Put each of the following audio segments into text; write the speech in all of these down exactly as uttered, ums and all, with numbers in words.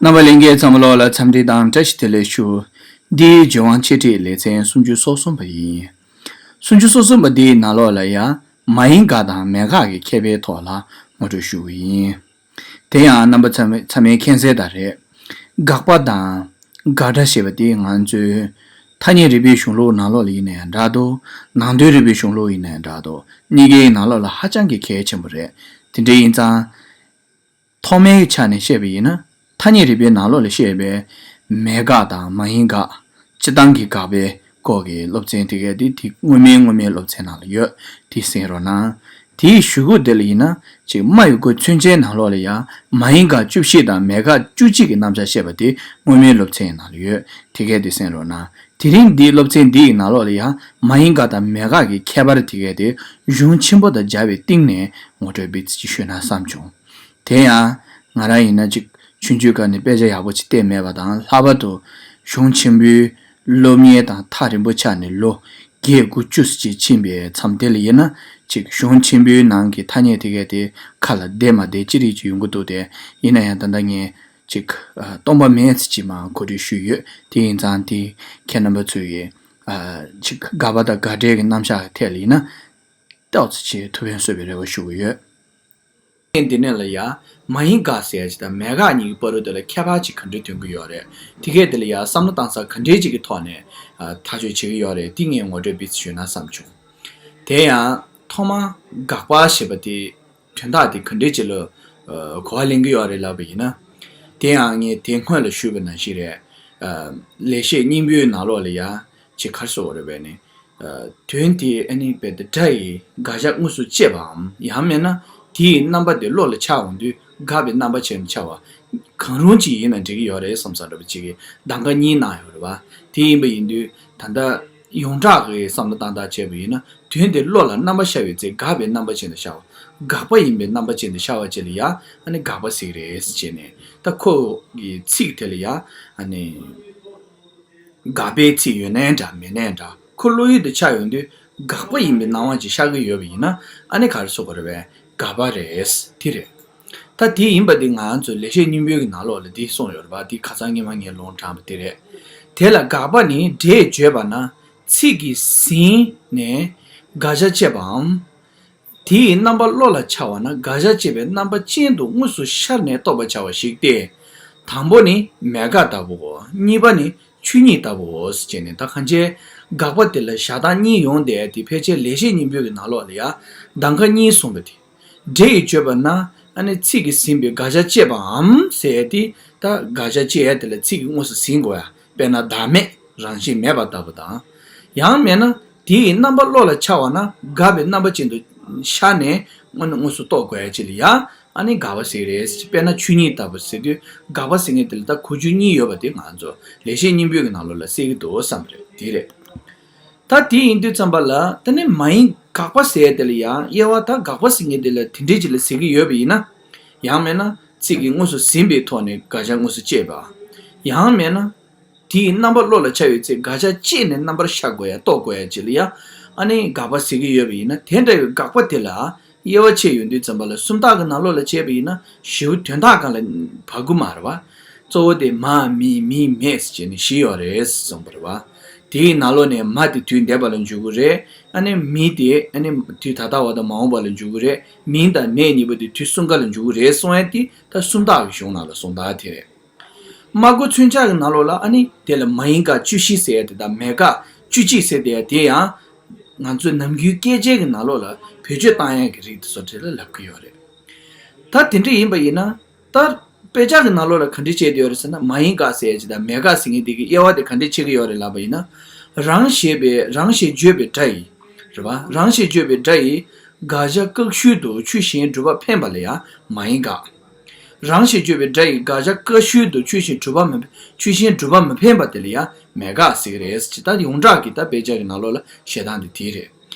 རྣམ་པ་ལྷན་རྒྱས་ཚང་མ་ལོག་ལ་འཚམས་འདྲི་དང་བཀྲ་ཤིས་བདེ་ལེགས་ཞུ། འདི་ལྗོན་དབང་འཆད་ཁྲིད་ལེ་ཚན་སུམ་ཅུ་སོ་གསུམ་པ་ཡིན། སུམ་ཅུ་སོ་གསུམ་པ་འདིའི་ནང་ལོགས་ལ་ཡང་མ་ཡིན་དགག་དང་མེད་དགག་གི་ཁྱད་པར་ཐོག་ལ་ངོ་སྤྲོད་ཞུ་གི་ཡིན། དེ་ཡང་རྣམ་པ་ཚང་མས་ཚང་མས་མཁྱེན་གསལ་ལྟར་རེད། དགག་པ་དང་དགག་སྒྲ་ཞེས་པ་དེ་ང་ཚོའི་ཐ་སྙད་རིག་པའི་གཞུང་ལུགས་ནང་ལོགས་ལ་ཡིན་ན་ཡང་འདྲ་འདུག་ནང་དོན་རིག་པའི་གཞུང་ལུགས་ཡིན་ན་ཡང་འདྲ་འདུག་གཉིས་ཀའི་ནང་ལོགས་ལ་ཧ་ཅང་གི་གལ་ཆེན་པོ་རེད། དེ་འདྲ་ཡིན་ཙང་། ཐོག་མའི་ཆ་ནས་བཤད་པ་ཡིན་ན། ཐ་སྙད་རིག་པའི་ནང་ལོགས་ལ་བཤད་པའི་མེད་དགག་དང་མ་ཡིན་དགག་སྤྱིར་བཏང་གི་དགག་པའི་སྐོར་གྱི་སློབ་ཚན་དེ་གས་དེ་དེ་སྔོན་མའི་སྔོན་མའི་སློབ་ཚན་ནང་ལ་ཡོད། དེ་གསན་རོགས་གནང་། དེའི་གཞུག་གུ་དེ་ལ་ཡིན་ན་ཅིག་སྨྲ་བའི་སྒོ་མཚོན་བྱའི་ནང་ལོགས་ལ་ཡང་མ་ཡིན་དགག་བཅུ་བཞི་དང་མེད་དགག་བཅུ་གཅིག་གི་རྣམ་གཞག་བཤད་པ་དེ་སྔོན་མའི་སློབ་ཚན་ནང་ལ་ཡོད། དེ་གས་དེ་གསན་རོགས་གནང་། དེ་རིང་འདིའི་སློབ་ཚན་འདི་ཡི་ནང་ལོགས་ལ་ཡང་མ་ཡིན་དགག་དང་མེད་དགག་གི་ཁྱད་པར་དེ་གས་དེ་གཞུང་ཆེན་པོ་དང་སྦྱར་བའི་སྟེང་ནས་ངོ་སྤྲོད་སྤེལ་ཚིག་ཅིག་ཞུས་ན་བསམ་བྱུང་། དེ་ཡང་ང་རང་ཡིན་ན་ཅིག་ཆུང་ཆུང་སྒང་ནས་དཔེ་ཆ་ཡག་པོ་ཅིག་བལྟས་མེད་པ་དང་། ལྷག་པར་དུ་གཞུང་ཆེན་པོའི་སློབ་གཉེར་དང་ཐག་རིང་པོ་ཆགས་ནས་ལོ་བརྒྱད་དགུ་བཅུ་ཙམ་ཅིག་ཕྱིན་པའི་མཚམས་དེ་ལ་ཡིན་ན། ཅིག་གཞུང་ཆེན་པོའི་ནང་གི་ཐ་སྙད་དེ་གས་དེ་ཁ་ལ་བསྡད་མ་བསྡད་ཅི་རིགས་ཅིག་ཡོང་གི་འདུག་སྟེ། ཡིན་ན་ཡང་ད་ལྟ་ངས་ཅིག་ཨ་སྟོང་པ་མེད་ཚིག་ཅིག་མར་གོ་སྒྲིག་ཞུས་ཡོད། དེ་ཡིན་ཙང་དེ་ཁྱེད་རྣམ་པ་ཚོས་ཀྱི་ཨ་ཅིག་དགག་པ་དང་དགག་སྒྲའི་གི་རྣམ་གཞག་གི་ཐད་ལ་ཡིན་ན། ཏོག་ཙམ་ཅིག་ཐུགས་ཕན་གསོས་པའི་རེ་བ་ཞུ་གི་ཡོད། འདི་ནས་ལ་ཡ། མ་ཡིན་དགག་ཟེར་ཡ་ཅིག་དང་མེད་དགག་གཉིས་ཀྱི་བར་དུ་དེ་ལ་ཁྱད་པར་ཅིག་ག་འདྲ་སྟོན་གྱི་ཡོད་རེད། དེ་གས་དེ་ལ་ཡ་བསམ་བློ་བཏང་ས་ག་འདྲའི་ཅིག་གི་ཐོག་ནས་ཨ་ཐག་གཅོད་བྱེད་ཀྱི་ཡོད་རེད། འདི་ངས་ངོ་སྤྲོད་སྤེལ་ཚིག་ཞུས་ན་བསམ་བྱུང་། དེ་ཡང་ཐོག་མར་དགག་པ་ཞེས་པ་དེ་དོན་དག་དེ་ག་འདྲའི་ཅིག་ལ་ཨ་གོ་བ་ལེན་གྱི་ཡོད་རེད་ལབ་པ་ཡིན་ན། དེ་ཡང་ངས་དེ་སྔོན་ལ་ཞུས་པ་ནང་བཞིན་རེད། ཨ་ལེགས་བཤད་སྙིང་པོའི་ནང་ལོགས་ལ་ཡ་ཅིག་ག་རེ་ཟེར་དགོས་རེད་པས་ནི། ཨ་དོན་དེ་ཨ་ནི་རྦད་དེ་སྒྲ་ཡི་དགག་བྱ་དངོས་སུ་བཅད་པའམ། ཡང་མིན་ན་དེ་ཡི་རྣམ་པ་དེ་བློ་ལ་འཆར་འོང་དུས་དགག་པའི་རྣམ་པ་ཅན་དུ་འཆར་བ། གང་རུང་ཅིག་ཡིན་ན་འགྲིག་གི་ཡོད་རེད་བསམ་བསམ་འདྲ་པོ་ཅིག་གིས་གདམ་ག་གཉིས་གནང་ཡོད་རེད་པ། དེ་ཡིན་པ་ཡིན་དུས་ད་ལྟ་ཡོངས་གྲགས་ཀྱི་བསམ་བློ་བཏང་སྟངས་བྱས་པ་ཡིན་ན། དོན་དེ་བློ་ལ་རྣམ་པར་ཤར་བའི་ཚེ་དགག་པའི་རྣམ་པ་ཅན་དུ་ཤར་བ། དགག་པ་ཡིན་པའི་རྣམ་པ་ཅན་དུ་ཤར་བ་བཅས་ལ་ཡ་ཨ་ནི་དགག་པ་ཟེར་གྱི་རེད་ཟེར་བྱས་ནས། ད་ཁོ་གི་ཚིག་དེ་ལ་ཡ་ཨ་ནི། དགག་པའི་ཚིག་ཡོད་ནའི་འདྲ་མེད་ནའི་འདྲ། ཁོ་བློ་ཡུལ་དུ་ཆགས་ཡོང་དུས་དགག་པ་ཡིན་པའི་སྣང་བ་ཅིག་ཤར་གྱི་ཡོད་པ་ཡིན་ན། ཨ་ནི་ག་རེ་ཟེར་དགོས་རེད་པས། དགག་པ་རེད། དེ་རེད། ད་དེ་ཡིན་པ་འདི་ང་ཚོ་ལེགས་བཤད་སྙིང་པོའི་གི་ནང་ལོགས་ལ་འདི་གསུངས་ཡོད་རེད་པ། འདི་ཁ་སང་ཉི་མ་ངས་ལུང་དྲངས་པ་དེ་རེད། དེ་ལ་དགག་པ་ནི་སྒྲས་བརྗོད་པ་ན་ཚིག་གིས་ཟིན་ནས་དགག་བྱ་བཅད་པའམ། དེ་ཡི་རྣམ་པ་བློ་ལ་འཆར་བ་ན་དགག་བྱ་བཅད་པའི་རྣམ་པ་ཅན་དུ་དངོས་སུ་ཤར་ནས་རྟོགས་པར་བྱ་བ་ཞིག་སྟེ། དང་པོ་ནི་མེད་དགག་ལྟ་བུའོ། གཉིས་པ་ནི་ཆོས་ཉིད་ལྟ་བུའོ་ཟེར་བྱས་ནས། ད་གང་ཅི་དགག་པ་དེ་ལ་བཞག་སྟངས་གཉིས་ཡོང་བསྡད་དེ། ཕལ་ཆེར་ལེགས་བཤད་སྙིང་པོའི་གི་ནང་ལོགས་ལ་ཡ་གདམ་ག་གཉིས་གསུངས་པ་དེ། སྒྲས་བརྗོད་པ་ན་ཨ་ནི་ཚིག་གིས་ཟིན་པའི་དགག་བྱ་བཅད་པའམ་ཟེར་ཏེ། ད་དགག་བྱ་བཅད་ཡ་དེ་ལ་ཚིག་གིས་དངོས་སུ་ཟིན་དགོས་ཡ། དཔེར་ན་བདག་མེད་རང་བཞིན་མེད་པ་ལྟ་བུ་དང་། ཡང་མིན་ན་དེ་ཡི་རྣམ་པ་བློ་ལ་འཆར་བ་ན་དགག་པའི་རྣམ་པ་ཅན་དུ་ཤར་ནས་དངོས་ནས་དངོས་སུ་རྟོགས་དགོས་ཡ་ཅིག་ལ་ཡ་ཨ་ནི་དགག་པ་ཟེར་གྱི་རེད། དཔེར་ན་ཆོས་ཉིད་ལྟ་བུ་ཟེར་དུས་དགག་པ་ཟེར་མཁན་དེ་ལ་ད་གོ་རྒྱུ་གཉིས་ཡོད་པ་དེ་ང་ཚོ་ལེགས་བཤད་སྙིང་པོའི་གི་ནང་ལོགས་ལ་གསལ་གྱི་འདུག་བསམ་པ་རེད། དེ་རེད། ད་དེ་ཡིན་དུས་ཙམ་པ་ལ་ད་ནི་མ་ཡིན་དགག་པ་ཟེར་ཡ་དེ་ལ་ཡང་དབྱེ་བ་ད་དགག་པ་ཟེར་མཁན་དེ་ལ་དེ་འདྲས་ཅིག་ལ་ཟེར་གྱི་ཡོད་པ་ཡིན་ན། ཡང་མིན་ན་ཚིག་གིས་དངོས་སུ་ཟིན་པའི་ཐོག་ནས་དགག་བྱ་དངོས་སུ་བཅད་པ། ཡང་མིན་ན་དེའི་རྣམ་པ་བློ་ལ་འཆར་བའི་ཚེ་དགག་བྱ་བཅད་ནས་རྣམ་པར་ཤར་དགོས་ཡ་རྟོགས་དགོས་ཡ་ཅིག་ལ་ཡ་ཨ་ནི་དགག་པ་ཟེར་གྱི་ཡོད་པ་ཡིན་ན། དེ་འདྲ་བའི་དགག་པ་དེ་ལ་དབྱེ་བ་ཕྱེ་ཡོང་དུས་ཙམ་པ་ལ་སུམ་རྟགས་ཀྱི་ནང་ལོགས་ལ་བྱས་པ་ཡིན་ན་བཞི་པོ་དོན་དག་སྒང་ལ་བབ་ཀྱི་མ་རེད་པ། གཙོ་བོ་དེ་མ་མི་མི་མེད་ཟེར་བྱས་ནས་བཞི་ཡོད་རེད་གསུངས་པ་རེད་པ། དེའི་ནང་ལོགས་ནས་མ་དེ་དུས་འདས་པ་ལ་འཇུག་གི་རེད། ཨ་ནི་མི་དེ་ཨ་ནི་དུས་ད་ལྟ་བ་དང་མ་འོངས་པ་ལ་འཇུག་གི་རེད། མིང་དང་མེད་གཉིས་པོ་དེ་དུས་གསུམ་ཀ་ལ་འཇུག་གི་རེད་གསུང་ཡ་དེ་ད་སུམ་རྟགས་ཀྱི་གཞུང་ནང་ལ་གསུངས་སྟངས་དེ་རེད། སྨྲ་སྒོ་མཚོན་བྱ་གི་ནང་ལོགས་ལ་ཨ་ནི་དེ་ལ་མ་ཡིན་དགག་བཅུ་བཞི་ཟེར་ཡ་དེ་དང་མེད་དགག་བཅུ་གཅིག་ཟེར་དེ་ཡ་དེ་ཡང་ང་ཚོའི་ནམ་རྒྱུན་སྐད་ཆའི་གི་ནང་ལོགས་ལ་བེད་སྤྱོད་བཏང་ཡ་གི་རིགས་དེ་ཚོ་དེ་ལ་ལབ་ཀྱི་ཡོད་རེད། ད་དེ་འདྲ་ཡིན་པ་ཡིན་ན། ད་དཔེ་ཆ་གི་ནང་ལོགས་ལ་ག་འདྲ་བྱས་བསྡད་ཡོད་རེད་ཟེར་ན། མ་ཡིན་དགག་ཟེར་ཡ་ཅིག་དང་མེད་དགག་ཟེར་མཁན་དེ་གི་དབྱེ་བ་དེ་ག་འདྲ་ཕྱེ་གི་ཡོད་རེད་ལབ་པ་ཡིན་ན། རང་ཞེས་པའི་རང་ཞེས་བརྗོད་པའི་སྒྲ་ཡིས། རེད་པ། རང་ཞེས་བརྗོད་པའི་སྒྲ་ཡིས་དགག་བྱ་བཀག་ཤུལ་དུ་ཆོས་གཞན་སྒྲུབ་པ་འཕེན་པ་ལ་ཡང་མ་ཡིན་དགག་རང་ཞེས་བརྗོད་པའི་སྒྲ་ཡིས་དགག་བྱ་བཀག་ཤུལ་དུ་ཆོས་གཞན་སྒྲུབ་པ་མི་ཆོས་གཞན་སྒྲུབ་པ་མི་འཕེན་པ་དེ་ལ་ཡང་མེད་དགག་ཟེར་གི་རེད་ཅེས། ད་ཡོངས་གྲགས་ཀྱི་ད་དཔེ་ཆ་གི་ནང་ལོགས་ལ་བཤད་སྟངས་དེ་དེ་རེད།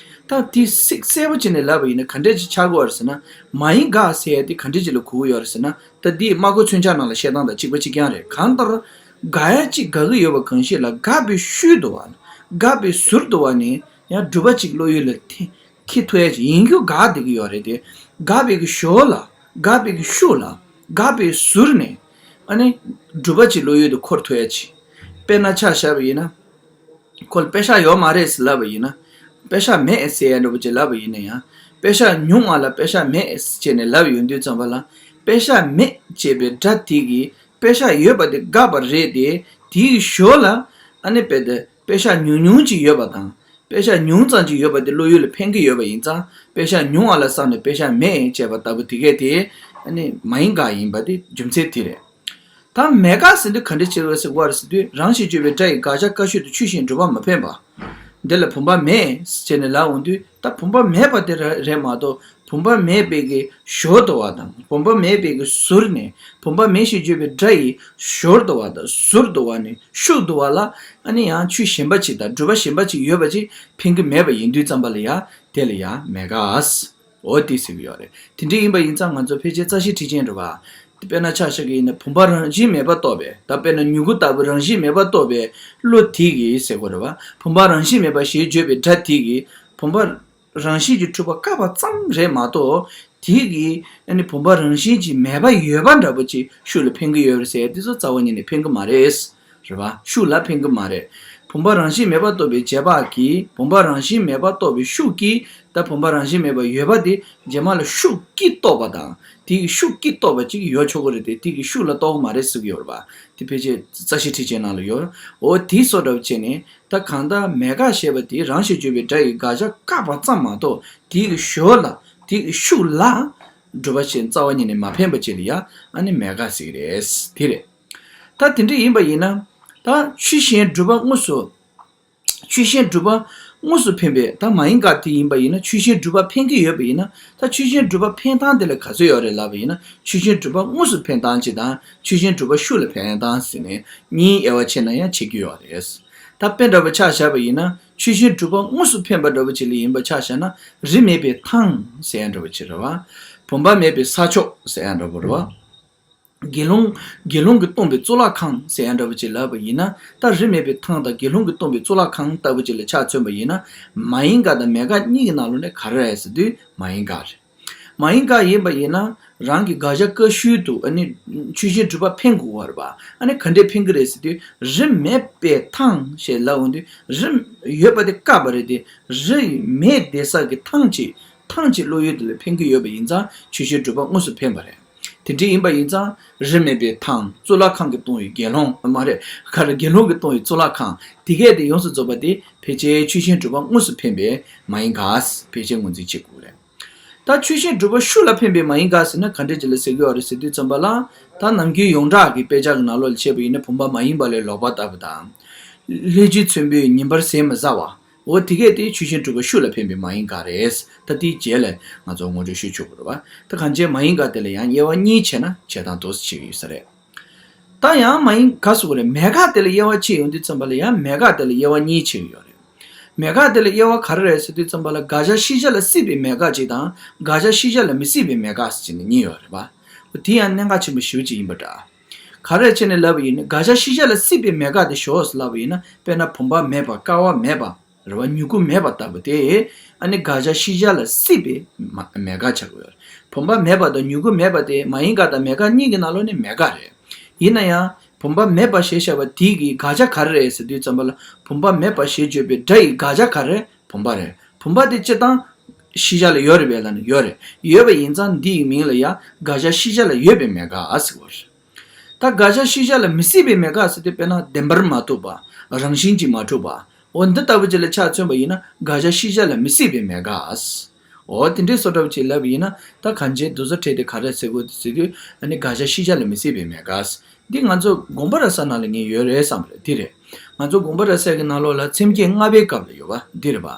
ད་དེ་ཚིག་གསལ་པོ་བྱས་ནས་ལབ་པ་ཡིན་ན་ག་འདྲས་ཅིག་ཆགས་ཀྱི་ཡོད་རེད་ཟེར་ན། མ་ཡིན་དགག་ཟེར་ཡ་དེ་ག་འདྲས་ཅིག་ལ་གོ་གི་ཡོད་རེད་ཟེར་ན། ད་དེ་སྨྲ་སྒོ་མཚོན་བྱ་ནང་ལ་བཤད་སྟངས་དང་གཅིག་པ་གཅིག་རྐྱང་རེད། གང་ལྟར་དགག་ཡ་གཅིག་དགག་གི་ཡོད་པ་གང་ཞིག་ལ་དགག་པའི་ཤུལ་དུ་བ། དགག་པའི་ཟུར་དུ་བ་ནི་ཡང་སྒྲུབ་པ་གཅིག་བློ་ཡུལ་ལ་ཐེ་འཁྱེར་ཐུབ་ཡ་ཅིག་ཡིན་རྒྱུ་དགག་བསྡད་ཀྱི་ཡོད་རེད་དེ། དགག་པའི་གི་ཞོར་ལ། དགག་པའི་གི་ཤུལ་ལ། དགག་པའི་ཟུར་ནས། ཨ་ནི། སྒྲུབ་པ་གཅིག་བློ་ཡུལ་དུ་འཁོར་ཐུབ་ཡ་གཅིག་དཔེར་ན་ཆ་བཞག་པ་ཡིན་ན། ཁོ་ལ་པེ་ཤག་ཡོད་མ་རེད་ཟེར་ལབ་པ་ཡིན་ན། པེ་ཤག་མེད་ཟེར་ཡ་འདྲ་པོ་ཅིག་ལབ་པ་ཡིན་ན་ཡང་། པེ་ཤག་ཉུང་བ་ལ་པེ་ཤག་མེད་ཟེར་ནས་ལབ་ཡོང་དུས་ཙམ་པ་ལ། པེ་ཤག་མེད་ཅེས་པའི་སྒྲ་དེ་གིས་པེ་ཤག་ཡོད་པ་དེ་དགག་པ་རེད་དེ། དེའི་ཞོར་ལ་ཨ་ནི་དཔེ་དེ་པེ་ཤག་ཉུང་ཉུང་ཅིག་ཡོད་པ་དང་། པེ་ཤག་ཉུང་ཙམ་ཅིག་ཡོད་པ་དེ་བློ་ཡུལ་ལ་འཕེན་གྱི་ཡོད་པ་ཡིན་ཙང་། པེ་ཤག་ཉུང་བ་ལ་བསམ་ནས་པེ་ཤག་མེད་ཅེས་པ་ལྟ་བུ་དེ་གས་དེ་ཨ་ནི་མ་ཡིན་དགག་ཡིན་པ་དེ་རྒྱུ་མཚན་དེ་རེད། ད་མེད་དགག་ཟེར་དུས་ག་འདྲ་ཅིག་རེད་ཟེར་བ་རེད་ཟེར་དུས། རང་ཞེས་བརྗོད་པའི་སྒྲ་ཡི་དགག་བྱ་བཀའ་ཤོད་དུ་ཆོས་གཞན་སྒྲུབ་པ་མ་འཕེན་པ། འདི་ལ་བུམ་པ་མེད་ཟེར་ནས་ལབ་འོང་དུས། ད་བུམ་པ་མེད་པ་དེ་ར་རེད་མ་གཏོགས། བུམ་པ་མེད་པའི་གི་ཞོར་དུ་བ་དང་། བུམ་པ་མེད་པའི་གི་ཟུར་ནས། བུམ་པ་མེད་ཞེས་བརྗོད་པའི་སྒྲ་ཡི་ཞོར་དུ་བ་དང་། ཟུར་དུ་བ་ནས་ཤུགས་དུ་བ་ལ་ཨ་ནི་ཡང་ཆོས་གཞན་པ་ཅིག་དང་སྒྲུབ་པ་གཞན་པ་ཅིག་ཡོད་པ་ཅིག་འཕེན་གི་མེད་པ་ཡིན་དུས་ཙམ་པ་ལ་ཡ། དེ་ལ་ཡ་མེད་དགག་འོ་དེ་ཟེར་གི་ཡོད་རེད། དེ་འདྲ་ཡིན་པ་ཡིན་ཙང་ང་ཚོ་ཕལ་ཆེར་རྩ་ཤེ་ཁྲིད་ཅན་རེད་བ། དཔེར་ན་ཆ་བཞག་གི་ཡིན་ན། བུམ་པ་རང་བཞིན་མེད་པར་རྟོགས་པའི། ད་དཔེར་ན་མྱུ་གུ་ལྟ་བུ་རང་བཞིན་མེད་པར་རྟོགས་པའི་བློ་དེ་གིས་ཟེར་དགོས་རེད་བ། བུམ་པ་རང་བཞིན་མེད་པ་ཞེས་བརྗོད་པའི་སྒྲ་དེ་གིས་བུམ་པ་རང་བཞིན་གྱིས་གྲུབ་པ་བཀག་པ་ཙམ་རེད་མ་གཏོགས། དེ་གིས་ཨ་ནི་བུམ་པ་རང་བཞིན་གྱིས་མེད་པ་ཡོད་པ་འདྲ་པོ་ཅིག་ཤུགས་ལ་འཕེན་གི་ཡོད་རེད་ཟེར། དེ་ཚོ་རྩ་བ་ཉིད་ནས་འཕེན་གི་མ་རེད། རེད་བ། ཤུགས་ལ་འཕེན་གི་མ་རེད། བུམ་པ་རང་བཞིན་མེད་པར་རྟོགས་པའི་རྗེས་དཔག་གིས། བུམ་པ་རང་བཞིན་མེད་པར་རྟོགས་པའི་ཤུགས་ཀྱིས། ད་བུམ་པ་རང་བཞིན་མེད་པར་ཡོད་པ་དེ་རྗེས་མ་ལ་ཤུགས་ཀྱིས་རྟོགས་པ་དང་། དེ་གི་ཤུགས་ཀྱིས་རྟོགས་པ་ཅིག་ཡོད་ཆོག་གི་རེད་དེ། དེ་གི་ཤུགས་ལ་རྟོགས་གི་མ་རེད་ཟེར་གི་ཡོད་རེད་བ། དེ་ཕལ་ཆེར་རྩ་ཤེ་ཁྲིད་ཅན་ནང་ལ་ཡོད། འོ་དེ་བཟོ་འདྲ་བྱས་ནས། ད་གང་ལྟར་མེད་དགག་ཞེས་པ་དེ་རང་ཞེས་བརྗོད་པའི་སྒྲ་ཡི་དགག་བྱ་བཀག་པ་ཙམ་མ་གཏོགས། དེ་གི་ཞོར་ལ། དེ་གི་ཤུགས་ལ་སྒྲུབ་པ་ཞེས་རྩ་བ་ཉིད་ནས་མ་འཕེན་པ་ཅིག་ལ་ཡ་ཨ་ནི་མེད་དགག་ཟེར་གི་རེད། དེ་རེད། ད་དེ་འདྲ་ཡིན་པ་ཡིན་ན། ད་ཆོས་གཞན་སྒྲུབ་པ་དངོས་སུ། ཆོས་གཞན་སྒྲུབ་པ་དངོས་སུ་འཕེན་པའི། ད་མ་ཡིན་དགག་དེ་ཡིན་པ་ཡིན་ན། ཆོས་གཞན་སྒྲུབ་པ་འཕེན་གྱི་ཡོད་པ་ཡིན་ན། ད་ཆོས་གཞན་སྒྲུབ་པ་འཕེན་སྟངས་དེ་ལ་ག་ཚོད་ཡོད་རེད་ལབ་པ་ཡིན་ན། ཆོས་གཞན་སྒྲུབ་པ་དངོས་སུ་འཕེན་སྟངས་གཅིག་དང་། ཆོས་གཞན་སྒྲུབ་པ་ཤུགས་ལ་འཕེན་སྟངས་ཟེར་ནས་གཉིས་དབྱེ་བ་ཕྱེ་ན་ཡང་ཕྱེ་རྒྱུ་ཡོད་རེད། ད་དཔེ་འདྲ་པོ་ཆ་བཞག་པ་ཡིན་ན། ཆོས་གཞན་སྒྲུབ་པ་དངོས་སུ་འཕེན་པ་འདྲ་པོ་ཅིག་ལ་ཡིན་པ་ཆ་བཞག་ན། རི་མེད་པའི་ཐང་ཟེར་ཡ་འདྲ་པོ་ཅིག་རེད་བ། བུམ་པ་མེད་པའི་ས་ཕྱོགས་ཟེར་ཡ་འདྲ་པོ་རེད་བ། དགེ་སློང་། དགེ་སློང་གིས་སྟོང་པའི་གཙུག་ལག་ཁང་ཟེར་ཡ་འདྲ་པོ་ཅིག་ལབ་པ་ཡིན་ན། ད་རི་མེད་པའི་ཐང་དང་དགེ་སློང་གིས་སྟོང་པའི་གཙུག་ལག་ཁང་ལྟ་བུ་ཅིག་ལ་ཆ་མཚོན་པ་ཡིན་ན། མ་ཡིན་དགག་དང་མེད་དགག་གཉིས་ཀྱི་ནང་ལོགས་ནས་ག་རེ་རེད་ཟེར་དུས་མ་ཡིན་དགག་རེད། མ་ཡིན་དགག་ཡིན་པ་ཡིན་ན། རང་གི་དགག་བྱ་བཀའ་ཤོད་དུ་ཨ་ནི་ཆོས་གཞན་སྒྲུབ་པ་འཕེན་དགོས་པ་རེད་པ། ཨ་ནི་ག་འདྲས་འཕེན་གི་རེད་ཟེར་དུས། རི་མེད་པའི་ཐང་ཞེས་ལབ་འོང་དུས། རི་ཡོད་པ་དེ་བཀག་པ་རེད་དེ། རི་མེད་བསྡད་ས་གི་ཐང་ཅིག་ཐང་ཅིག་བློ་ཡུལ་དེ་ལ་འཕེན་གི་ཡོད་པ་ཡིན་ཙང་། ཆོས་གཞན་སྒྲུབ་པ་དངོས་སུ་འཕེན་པ་རེད། དེ་འདྲ་ཡིན་པ་ཡིན་ཙང་། རི་མེད་པའི་ཐང་། གཙུག་ལག་ཁང་གིས་སྟོང་བའི་དགེ་སློང་། མ་རེད། ག་རེ། དགེ་སློང་གིས་སྟོང་བའི་གཙུག་ལག་ཁང་། དེ་གས་དེ་ཡོངས་སུ་རྫོགས་པ་དེ་ཕལ་ཆེར་ཆོས་གཞན་སྒྲུབ་པ་དངོས་སུ་འཕེན་པའི་མ་ཡིན་དགག་ཕལ་ཆེར་ངོས་འཛིན་བྱེད་དགོས་རེད། ད་ཆོས་གཞན་སྒྲུབ་པ་ཤུགས་ལ་འཕེན་པའི་མ་ཡིན་དགག་ཟེར་ན་ག་འདྲ་ཅིག་ལ་ཟེར་གི་ཡོད་རེད་ཟེར་དུས་ཙམ་པ་ལ། ད་ནམ་རྒྱུན་ཡོངས་གྲགས་ཀྱི་དཔེ་ཆ་གི་ནང་ལོགས་ལ་བྱས་པ་ཡིན་ན། བུམ་པ་མ་ཡིན་པ་ལས་ལོག་པ་ལྟ་བུ་དང་། ལྷས་བྱིན་ཚོན་པོས་ཉིན་པར་ཟས་མི་ཟ་བ། འོ་དེ་གས་དེ་ཆོས་གཞན་སྒྲུབ་པ་ཤུགས་ལ་འཕེན་པའི་མ་ཡིན་དགག་རེད། ད་དེའི་རྗེས་ལ་ང་ཚོ་ངོ་སྤྲོད་ཞུ་ཆོག་གི་རེད་བ། ད་གང་ཅི་མ་ཡིན་དགག་དེ་ལ་ཡང་དབྱེ་བ་གཉིས་ཕྱེ་ན་བྱེད་སྟངས་འདུག་སེ་བྱེད་ཀྱི་ཡོད་ས་རེད། ད་ཡང་མ་ཡིན་དགག་ཟེར་དགོས་རེད། མེད་དགག་དེ་ལ་དབྱེ་བ་ཕྱེ་ཡོང་དུས་ཙམ་པ་ལ་ཡང་མེད་དགག་དེ་ལ་དབྱེ་བ་གཉིས་ཕྱེ་གི་ཡོད་རེད། མེད་དགག་དེ་ལ་དབྱེ་བ་ག་རེ་རེད་ཟེར་དུས་ཙམ་པ་ལ། དགག་བྱ་ཤེས་བྱ་ལ་སྲིད་པའི་མེད་དགག་ཅིག་དང་། དགག་བྱ་ཤེས་བྱ་ལ་མི་སྲིད་པའི་མེད་དགག་ཟེར་ནས་གཉིས་ཡོད་རེད་བ། དེ་ཡང་གནད་འགག་ཆེན་པོ་ཞེ་པོ་ཅིག་ཡིན་པ་འདྲ། ག་རེ་བྱས་ནས་ལབ་པ་ཡིན་ན། དགག་བྱ་ཤེས་བྱ་ལ་སྲིད་པའི་མེད་དགག་དེ་ཞོག་ཟེར་ལབ་པ་ཡིན་ན། དཔེར་ན་བུམ་པ་མེད་པ། ཀ་བ་མེད་པ་རེད་བ། མྱུ་གུ་མེད་པ་ལྟ་བུ་དེ། ཨ་ནི་དགག་བྱ་ཤེས་བྱ་ལ་སྲིད་པའི་མ་མེད་དགག་ཆགས་ཀྱི་ཡོད་རེད། བུམ་པ་མེད་པ་དང་མྱུ་གུ་མེད་པ་དེ་མ་ཡིན་དགག་དང་མེད་དགག་གཉིས་ཀྱི་ནང་ལོགས་ནས་མེད་དགག་རེད། ཡིན་ན་ཡང་། བུམ་པ་མེད་པ་ཞེས་བྱ་བ་དེ་གི་དགག་བྱ་ག་རེ་རེད་ཟེར་དུས་ཙམ་པ་ལ། བུམ་པ་མེད་པ་ཞེས་བརྗོད་པའི་སྒྲ་ཡི་དགག་བྱ་ག་རེ། བུམ་པ་རེད། བུམ་པ་དེ་སྤྱིར་བཏང་ཤེས་བྱ་ལ་ཡོད་རེད་པས་ལབ་ན་ཡོད་རེད། ཡོད་པ་ཡིན་ཙང་འདི་ཡི་མིང་ལ་ཡང་དགག་བྱ་ཤེས་བྱ་ལ་ཡོད་པའི་མེད་དགག་ཟེར་བ་རེད། ད་དགག་བྱ་ཤེས་བྱ་ལ་མི་སྲིད་པའི་མེད་དགག་ཟེར་དུས། དཔེར་ན་བདེན་པར་མ་ཐུབ་པ། རང་བཞིན་གྱིས་མ་གྲུབ་པ། འོ་འདི་ལྟ་བུ་ཅིག་ལ་ཆ་མཚོན་པ་ཡིན་ན། དགག་བྱ་ཤེས་བྱ་ལ་མི་སྲིད་པའི་མེད་དགག་འོ་དེ་འདྲའི་བཟོ་འདྲ་བོ་ཅིག་ལབ་པ་ཡིན་ན། ད་གང་ཅིའི་འདུག་ས་ཁྲལ་དེ་ག་རེ་ཟེར་དགོས་ཟེར་དུས། ཨ་ནི་དགག་བྱ་ཤེས་བྱ་ལ་མི་སྲིད་པའི་མེད་དགག་འདི་ང་ཚོ་དགོངས་པ་རབ་གསལ་ནང་ལ་ངས་ཡོད་རེད་བསམ་པ་རེད། འདི་རེད། ང་ཚོ་དགོངས་པ་རབ་གསལ་གྱི་ནང་ལོགས་ལ་ཚེམས་བརྒྱད་ལྔ་པའི་སྐབས་ལ་ཡོད་པ་འདི་རེད་པ།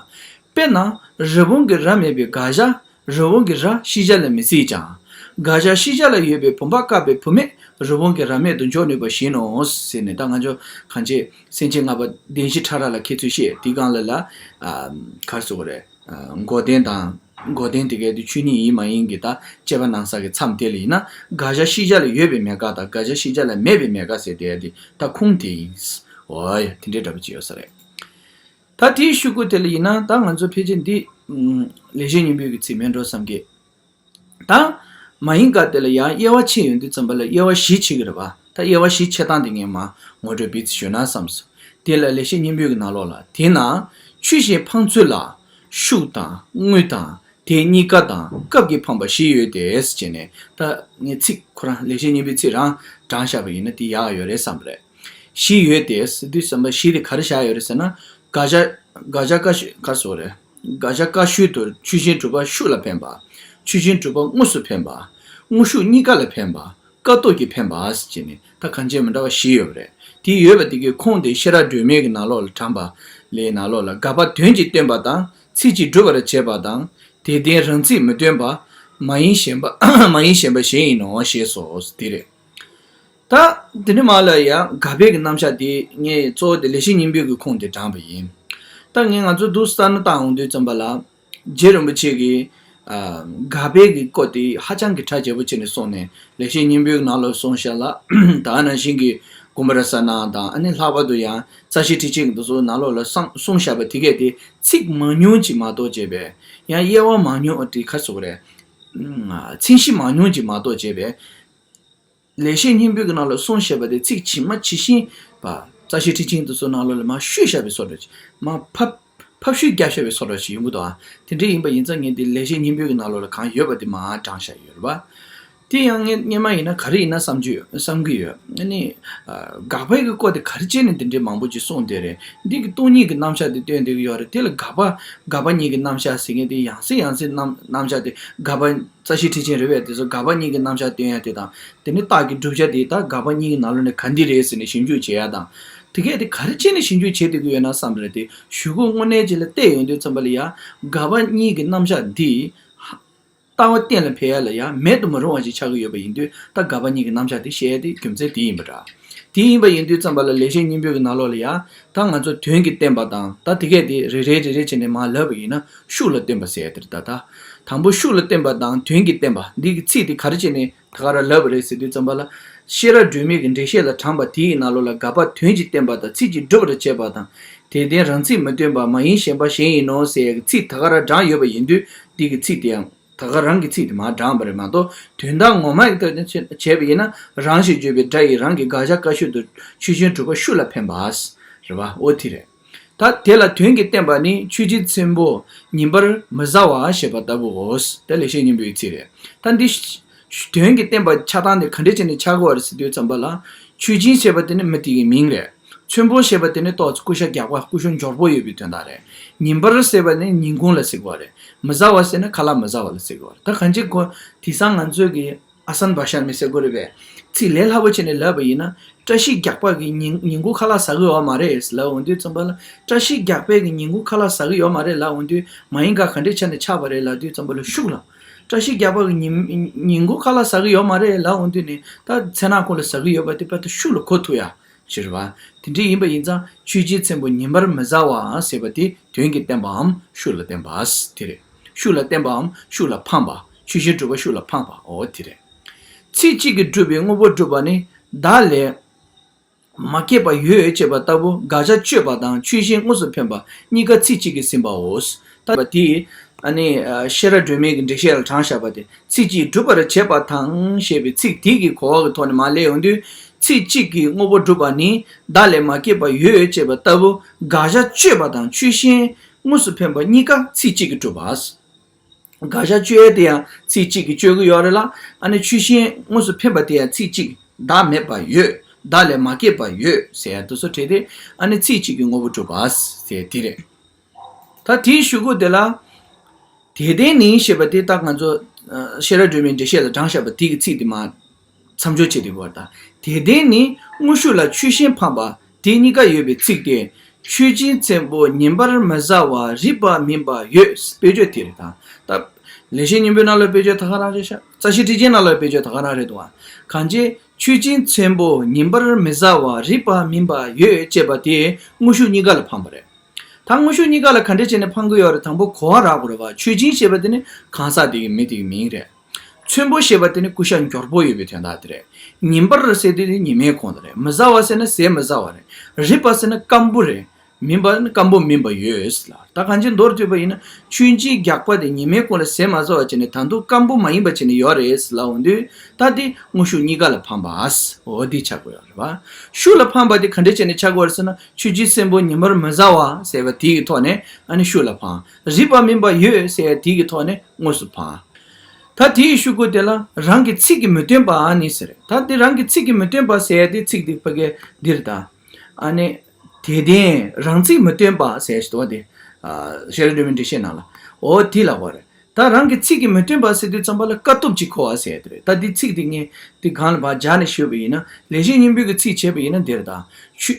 དཔེར་ན། རི་བོང་གི་རྭ་མེད་པའི་དགག་བྱ། རི་བོང་གི་རྭ་ཤེས་བྱ་ལ་མི་སྲིད་ཀྱང་། དགག་བྱ་ཤེས་བྱ་ལ་ཡོད་པའི་བུམ་པ་བཀག་པའི་བུ་མེད་རི་བོང་གི་རྭ་མེད་དུ་འཇོག་ནུས་པ་བཞིན་ནོ་ཟེར་ནས། ད་ང་ཚོ་གང་ཅི་སེམས་བསྐྱེད་ལྔ་པ་བདེན་བཞི་ཕྲ་རགས་ལ་ཁྱད་ཆོས་བཤད་དེའི་སྒང་ལ་ལ། ཨ། ག་རེ་ཟེར་དགོས་རེད། ཨ། འགོག་བདེན་དང་། འགོག་བདེན་དེ་གའི་དེ་ཆོས་ཉིད་ཡིན་མ་ཡིན་གྱི་ད་དཔྱད་པ་གནང་ས་གི་མཚམས་དེ་ལ་ཡིན་ན། དགག་བྱ་ཤེས་བྱ་ལ་ཡོད་པའི་མེད་དགག་དང་། དགག་བྱ་ཤེས་བྱ་ལ་མེད་པའི་མེད་དགག་ཟེར་དེ་དེ་ད་ཁུངས་དེ་ཡིན། འོ་ཡ། དེ་འདྲའི་འདྲ་པོ་ཅིག་ཡོད་ས་རེད། ད་དེའི་ཤུ་གུ་དེ་ལ་ཡིན་ན། ད་ང་ཚོ་ཕལ་ཆེར་འདི་ལེགས་བཤད་སྙིང་པོའི་གི་ཚིག་མིན་འགྲོ་བསམ་གི། ད་མ་ཡིན་དགག་དེ་ལ་ཡང་དབྱེ་བ་ཕྱེ་ཡོང་དུས་ཙམ་པ་ལ་དབྱེ་བ་བཞི་ཕྱེ་གི་རེད་པ། ད་ ད་དབྱེ་བ་བཞི་ཕྱེ་སྟངས་དེ་ངས་མར་ངོ་སྤྲོད་བྱེད་ཅིག་ཞུས་ན་བསམས་སོང་། དེ་ལ་ལེགས་བཤད་སྙིང་པོའི་གི་ནང་ལོགས་ལ། དེས་ན་ཆུ་ཞིང་འཕང་ཚུལ་ལ། ཤུགས་དང་དངུལ་དང་དེ་གཉིས་ཀ་དང་སྐབས་ཀྱིས་འཕངས་པ་བཞི་ཡོད་དེ་ཟེར་ནས། ད་ངས་ཚིག་ཁོ་རང་ལེགས་བཤད་སྙིང་པོའི་ཚིག་རང་དྲངས་བཞག་པ་ཡིན་ན་དེ་ཡག་ཡོད་རེད་བསམ་པ་རེད། བཞི་ཡོད་དེ་ཟེར་དུས་ཙམ་པ་བཞི་དེ་ག་རེ་བཞག་ཡོད་རེད་ཟེར་ན། དགག་བྱ་དགག་བྱ་བཀའ་བཤད་ག་རེ་ཟེར་དགོས་རེད། དགག་བྱ་བཀའ་བཤད་དུ་ཆུ་ཤིང་གྲུབ་པ་ཤུགས་ལ་འཕེན་པ། ཆུ་ཤིང་གྲུབ་པ་དངོས་སུ་འཕེན་པ། དངོས་ཤུགས་གཉིས་ཀ་ལ་འཕེན་པ། སྐབས་ཐོག་གིས་འཕེན་པ་ཟེར་བྱས་ནས་ད་གང་ཅི་མི་འདྲ་བ་བཞི་ཡོད་པ་རེད། དེ་ཡོད་པ་དེ་གའི་ཁུངས་དེ་ཤེས་རབ་སྒྲོན་མེ་གི་ནང་ལོགས་ལ་དྲངས་པ་ལས། ནང་ལོགས་ལ་དགག་པ་དོན་གྱིས་སྟོན་པ་དང་ཚིག་གཅིག་སྒྲུབ་པར་བྱེད་པ་དང་། དེ་ལྡན་རང་ཚིག་མི་སྟོན་པ། མ་ཡིན་གཞན་པ་མ་ཡིན་གཞན་པ་གཞན་ཡིན་ནོ་ཞེས་སོ། དེ་རེད། ད་དེ་ནས་མར་ལ་ཡང་དགག་པའི་གི་རྣམ་གཞག་དེ་ངས་གཙོ་བོ་དེ་ལེགས་བཤད་སྙིང་པོའི་གི་ཁུངས་དེ་དྲངས་པ་ཡིན། ད་ངས་ང་ཚོ་འདུག་བསམ་བློ་བཏང་ཡོང་དུས་ཙམ་པ་ལ། རྗེ་རིན་པོ་ཆེ་གིས་ཨ་དགག་པའི་གི་སྐོར་དེ་ཧ་ཅང་གི་གྲ་རྒྱས་པོ་བྱས་ནས་གསུངས་ནས། ལེགས་བཤད་སྙིང་པོའི་ནང་ལ་གསུངས་བཞག་ལ། ད་ནང་བཞིན་གྱི་ཀུམ་བ་ར་ས་ན་དང་། ཨ་ནི་ལྷག་པར་དུ་ཡང་རྩ་ཤེ་ཊཱིཀ་ཆེན་འདི་ཚོ་ནང་ལོགས་ལ་གསུངས་བཞག་པ་དེ་གས་དེ་ཚིག་མང་ཉུང་ཅིག་མ་གཏོགས་བྱས་པས། ཡང་དབྱེ་བ་མང་ཉུང་དེ་ག་རེ་ཟེར་དགོས་རེད། ཚིག་གཞི་མང་ཉུང་ཅིག་མ་གཏོགས་བྱས་པས། ལེགས་བཤད་སྙིང་པོའི་གི་ནང་ལ་གསུངས་བཞག་པ་དེ་ཚིག་ཇི་མ་ཇི་བཞིན་པ། རྩ་ཤེ་ཊཱིཀ་ཆེན་དེ་ཚོ་ནང་ལོགས་ལ་མར་བཤུས་བཞག་པའི་བཟོ་འདྲ་ཅིག་མར་ཕབ་ཕབ་བཤུས་བརྒྱབ་བཞག་པའི་བཟོ་འདྲ་ཅིག་ཡོང་གི་འདུག་ཨ། དེ་འདྲ་ཡིན་པ་ཡིན་ཙང་ངས་འདི་ལེགས་བཤད་སྙིང་པོའི་གི་ནང་ལོགས་ལ་གང་ཡོད་པ་དེ་མར་དྲངས་བཞག་ཡོད་རེད་པ། དེ་ཡང་ངས་སྔོན་མ་ཡིན་ན་ག་རེ་ཡིན་ན་བསམ་རྒྱུ་ཡོད་བསམ་གྱི་ཡོད། ཨ་ནི་དགག་པའི་གི་སྐོར་དེ་ག་རེ་བྱས་ནས་དེ་འདྲའི་མང་པོ་ཅིག་གསུངས་བསྡད་རེད། འདི་གི་སྟོང་ཉིད་ཀྱི་རྣམ་གཞག་དེ་སྟོན་བསྡད་ཀྱི་ཡོད་རེད། དེ་ལ་དགག་པ་དགག་པ་གཉིས་ཀྱི་རྣམ་གཞག་ཟེར་མཁན་དེ་ཡང་སེ་ཡང་སེ་རྣམ་རྣམ་གཞག་དེ་དགག་པ། རྩ་ཤེ་ཊཱིཀ་ཆེན་རེད་པས། དེ་ཚོ་དགག་པ་གཉིས་ཀྱི་རྣམ་གཞག་སྟོན་ཡ་དེ་དང་། དེ་ནི་རྟགས་ཀྱི་བསྒྲུབ་བྱ་དེ་ད་དགག་པ་གཉིས་ཀྱི་ནང་ལོགས་ནས་ག་འདི་རེད་ཟེར་ནས་ཞིབ་འཇུག་བྱེད་ཡ་དང་། དེ་གས་དེ་ག་རེ་བྱས་ནས་ཞིབ་འཇུག་བྱེད་བསྡད་ཀྱི་ཡོད་ན་བསམ་རེད་དེ། གཞུག་གུ་དངོས་གནས་ཅིག་ལ་བལྟས་ཡོང་དུས་ཙམ་པ་ལ་ཡ། དགག་པ་གཉིས་ཀྱི་རྣམ་གཞག་འདི་ལྟ་བ་གཏན་ལ་འཕེལ་ཡ་ལ་ཡ་མེད་དུ་མི་རུང་བ་ཞིག་ཆགས་ཀྱི་ཡོད་པ་ཡིན་དུས། ད་དགག་པ་གཉིས་ཀྱི་རྣམ་གཞག་དེ་བཤད་ཡ་དེ་རྒྱུ་མཚན་དེ་ཡིན་པ་འདྲ། དེ་ཡིན་པ་ཡིན་དུས་ཙམ་པ་ལ་ལེགས་བཤད་སྙིང་པོའི་གི་ནང་ལོགས་ལ་ཡ། ད་ང་ཚོ་དོན་གྱིས་བསྟན་པ་དང་། ད་དེ་གས་དེ་རེ་རེ་རེ་རེ་བྱས་ནས་མར་ལབ་པ་ཡིན་ན་ཤུགས་ལ་བསྟན་པ་ཟེར་ཡ་དེ་རེད། ད་ད་དང་པོ་ཤུགས་ལ་བསྟན་པ་དང་དོན་གྱིས་བསྟན་པ་འདི་གི་ཚིག་དེ་ག་རེ་བྱས་ནས་ད་ག་རང་ལབ་པ་རེད་ཟེར་དུས་ཙམ་པ་ལ། ཤེས་རབ་སྒྲོན་མེ་གི་འགྲེལ་བཤད་ལ་དྲངས་པ་དེའི་ནང་ལོགས་ལ་དགག་པ་དོན་གྱིས་བསྟན་པ་དང་ཚིག་གཅིག་སྒྲུབ་པར་བྱེད་པ་དང་། དེ་ལྡན་རང་ཚིག་མི་སྟོན་པ། མ་ཡིན་གཞན་པ་གཞན་ཡིན་ནོ་ཟེར་ཡ་གི་ཚིག་ད་ག་རང་དྲངས་ཡོད་པ་ཡིན་དུས། འདི་གི་ཚིག་དེའང་ད་ག་རང་གི་ཚིག་དེ་མར་དྲངས་པ་རེད་མ་གཏོགས། དོན་དག་ངོ་མ་ཡི་ཐོག་ནས་བྱས་པ་ཡིན་ན། རང་ཞེས་བརྗོད་པའི་སྒྲ་ཡིས་རང་གི་དགག་བྱ་བཀའ་བཤད་དུ་ཆུ་ཤིང་གྲུབ་པ་ཤུགས་ལ་འཕེན་པ། རེད་པ། འོ་དེ་རེད། ད་དེ་ལ་དོན་གྱིས་བསྟན་པ་ནི་ཆུ་སྦྱིན་ཚོན་པོ་ཉིན་པར་མི་བཟའ་བ་ཞེས་པ་ལྟ་བུའོ། དེ་ལེགས་བཤད་སྙིང་པོའི་ཚིག་རེད། ད་འདི་དོན་གྱིས་བསྟན་པ་ཆགས་སྟངས་དེ་ག་འདྲ་བྱས་ནས་ཆགས་དགོས་པ་རེད་ཟེར་དུས་ཙམ་པ་ལ། ཆུ་སྦྱིན་ཞེས་པ་དེ་ནི་མི་དེ་གི་མིང་རེད། ཚོན་པོ་ཞེས་པ་དེ་ནི་ཏོག་ཙམ་སྐུ་ཤ་རྒྱགས་པ་སྐུ་ཤ་འབྱོར་པོ་ཡོད་པའི་དོན་དག་རེད། ཉིན་པར་ཟེར་བ་ནི་ཉིན་གུང་ལ་ཟེར་གྱི་ཡོད་རེད། མི་བཟའ་བ་ཟེར་ན་ཁ་ལག་མི་བཟའ་བ་ལ་ཟེར་གྱི་ཡོད་རེད། ད་གང་ཅི་གོ། དེང་སང་ང་ཚོས་ཀྱི་ཨ་སན་བ་ཤ་མི་ཟེར་གྱི་ཡོད་རེད་པས། ཚིག་ལས་སླ་པོ་བྱས་ནས་ལབ་པ་ཡིན་ན། བཀྲ་ཤིས་རྒྱགས་པ་གི་ཉིན་ཉིན་གུང་ཁ་ལག་ཟ་གི་ཡོད་མ་རེད་ལབ་འོང་དུས་ཙམ་པ་ལ། བཀྲ་ཤིས་རྒྱགས་པས་ཀྱི་ཉིན་གུང་ཁ་ལག་ཟ་གི་ཡོད་མ་རེད་ལབ་འོང་དུས། མ་ཡིན་ག་ག་འདྲས་ཆ་ནས་ཆགས་པ་རེད་ལབ་དུས་ཙམ་པ་ལ་ཤུགས་ལ། བཀྲ་ཤིས་རྒྱགས་པ་གི་ཉིན་ཉིན་གུང་ཁ་ལག་ཟ་གི་ཡོད་མ་རེད་ལབ་འོང་དུས་ནི། ད་མཚན་ནག་ཁོང་ལ་ཟ་གི་ཡོད་པ་དེ་དཔེ་ད་ཤུགས་ལ་གོ་ཐུབ་ཡ་ཞིག་རེད་པ། དེ་འདྲས་ཡིན་པ་ཡིན་ཙང་ཆུ་སྦྱིན་ཚོན་པོ་ཉིན་པར་མི་བཟའ་བ་ཟེར་བ་དེ་དོན་གྱིས་བསྟན་པའམ་ཤུགས་ལ་བསྟན་པ། དེ་རེད། ཤུགས་ལ་བསྟན་པའམ་ཤུགས་ལ་འཕངས་པ། ཆུ་ཤིང་གྲུབ་པ་ཤུགས་ལ་འཕངས་པ། འོ་དེ་རེད། ཚིག་གཅིག་གིས་སྒྲུབ་པའི་དངོས་པོ་སྒྲུབ་པ་ནི། བདག་ལས་མ་སྐྱེས་པ་ཡོད་ཅེས་པ་ལྟ་བུ་དགག་བྱ་གཅོད་པ་དང་ཆུ་ཤིང་དངོས་སུ་འཕེན་པ་གཉིས་ཀ་ཚིག་གཅིག་གིས་ཟིན་པའོ། ལྟ་བ་དེ། ཨ་ནི་ཤེས་རབ་སྒྲོན་མེ་གི་འགྲེལ་བཤད་ལ་དྲངས་བཞག་པ་དེ། ཚིག་གཅིག་སྒྲུབ་པར་བྱེད་པ་དང་ཞེས་པའི་ཚིག་དེ་གི་གོ་བ་གི་ཐོག་ནས་མར་སླེབས་ཡོང་དུས། ཚིག་གཅིག་གིས་དངོས་པོ་སྒྲུབ་པ་ནི་བདག་ལས་མ་སྐྱེས་པ་ཡོད་ཅེས་པ་ལྟ་བུ་དགག་བྱ་གཅོད་པ་དང་ཆུ་ཤིང་དངོས་སུ་འཕེན་པ་གཉིས་ཀ་ཚིག་གཅིག་གིས་གྲུབ་པ། དགག་བྱ་གཅོད་ཡས་དེ་ཡང་ཚིག་གཅིག་གིས་གཅོད་ཀྱི་ཡོད་རེད་ལ། ཨ་ནི་ཆུ་ཤིང་དངོས་སུ་འཕེན་པ་དེ་ཡང་ཚིག་གཅིག་བདག་མེད་པ་ཡོད། བདག་ལས་མ་སྐྱེས་པ་ཡོད་ཟེར་ཡ་དེ་ཚོ་བྲིས་ཏེ། ཨ་ནི་ཚིག་གཅིག་གིས་དངོས་པོ་གྲུབ་པ་ཟེར་དེ་རེད། ད་དེའི་གཞུག་གུ་དེ་ལ། དེ་ལྡན་ནི་ཞེས་པ་དེ་ད་ང་ཚོ་ཤེས་རབ་སྒྲོན་མེའི་འགྲེལ་བཤད་ལ་དྲངས་བཞག་པ་དེ་གི་ཚིག་དེ་མར་མཚམས་སྦྱོར་བྱེད་དུས་བར་དང་། དེ་ལྡན་ནི་དངོས་ཤུགས་ལ་ཆུ་ཤིང་འཕངས་པ་དེ་གཉིས་ཀ་ཡོད་པའི་ཚིག་སྟེ། ཆུ་སྦྱིན་ཚོན་པོ་ཉིན་པར་མི་བཟའ་བ་རིག་པ་མིན་པ་ཡོད། དཔེ་བརྗོད་དེ་རེད་དང་། ད་ལེགས་བཤད་སྙིང་པོའི་ནང་ལ་དཔེ་བརྗོད་ད་ག་རང་རེད་ཤག་རྩ་ཤེ་ཊཱིཀ་ཆེན་ནང་ལ་དཔེ་བརྗོད་ད་ག་རང་རེད་འདུག་ཨ། གང་ཅི། ཆུ་སྦྱིན་ཚོན་པོ་ཉིན་པར་མི་བཟའ་བ་རིག་པ་མིན་པ་ཡོད་ཅེས་པ་དེ་དངོས་ཤུགས་གཉིས་ཀ་ལ་འཕངས་པ་རེད། ད་དངོས་ཤུགས་གཉིས་ཀ་ལ་ག་འདྲས་བྱས་ནས་འཕངས་ཀྱི་ཡོད་རེད། དང་པོ་གོ་བ་རག་དགོས་རེད་བ། ཆུ་སྦྱིན་ཞེས་པ་དེ་ནི་གང་ཟག་དེ་གི་མི་དེ་གི་མིང་རེད། ཚོན་པོ་ཞེས་པ་དེ་ནི་སྐུ་ཤ་འབྱོར་པོ་ཡོད་པའི་དོན་དག་དེ་རེད། ཉིན་པར་ཟེར་དེ་ནི་ཉི་མའི་གོང་དེ་རེད། མི་བཟའ་བ་ཟེར་ན་ཟས་མི་བཟའ་བ་རེད། རིག་པ་ཟེར་ན་སྐམ་པོ་རེད། མིན་པ་ནི་སྐམ་པོ་མིན་པ་ཡོད་ལ། ད་གང་ཅི་མདོར་བསྡུས་པ་ཡིན་ན་ཆོས་འཆད་རྒྱག་པ་དེ་ཉི་མའི་གུང་ལ་ཟས་མ་ཟ་བ་བྱས་ནས་ད་དུང་སྐམ་པོ་མ་ཡིན་པ་བྱས་ནས་ཡོད་རེད་ལབ་འོང་དུས་ད་དེ་དངོས་ཤུགས་གཉིས་ཀ་ལ་ཕངས་པ། འོ་དེ་ཆགས་དགོས་ཡོད་རེད་བ། ཤུགས་ལ་ཕངས་པ་དེ་ག་འདྲས་བྱས་ནས་ཆགས་དགོས་རེད་ཟེར་ན་ཆོས་འཆད་ཚེམ་བུ་ཉི་མར་མི་ཟ་བ་ཟེར་བ་དེ་གི་ཐོག་ནས་ཨ་ནི་ཤུགས་ལ་ཕངས། རིག་པ་མིན་པ་ཡོད་ཟེར་བ་དེ་གི་ཐོག་ནས་དངོས་སུ་ཕངས། ད་དེའི་ཤུ་གུ་དེ་ལ་རང་གི་ཚིག་གིས་མི་སྟོན་པ་ཨ་ནི་ཟེར། ད་དེ་རང་གི་ཚིག་གིས་མི་སྟོན་པ་ཟེར་ཡ་དེ་ཚིག་དེ་ཕ་གི་འདིར་ད། ཨ་ནི། དེ་ལྟའི་རང་ཚིག་མི་སྟོན་པ་ཟེར་ཞིག་འདུག་བ་དེ། ཤེས་རབ་སྒྲོན་མེའི་འགྲེལ་བཤད་ནང་ལ། འོ་དེ་ལ་བར། ད་རང་གི་ཚིག་གིས་མི་སྟོན་པ་ཟེར་དུས་ཙམ་པ་ལ་དཀའ་སྟོབས་ཀྱིས་གོ་བ་ཟེར་ཡ་དེ་རེད། ད་དེ་ཚིག་དེ་ངས་དེ་སྒང་ལ་བར་སྦྱར་ནས་ཞུས་པ་ཡིན་ན་ལེགས་བཤད་སྙིང་པོའི་གི་ཚིག་བྱས་པ་ཡིན་ན་འདིར་ད། ཆུ།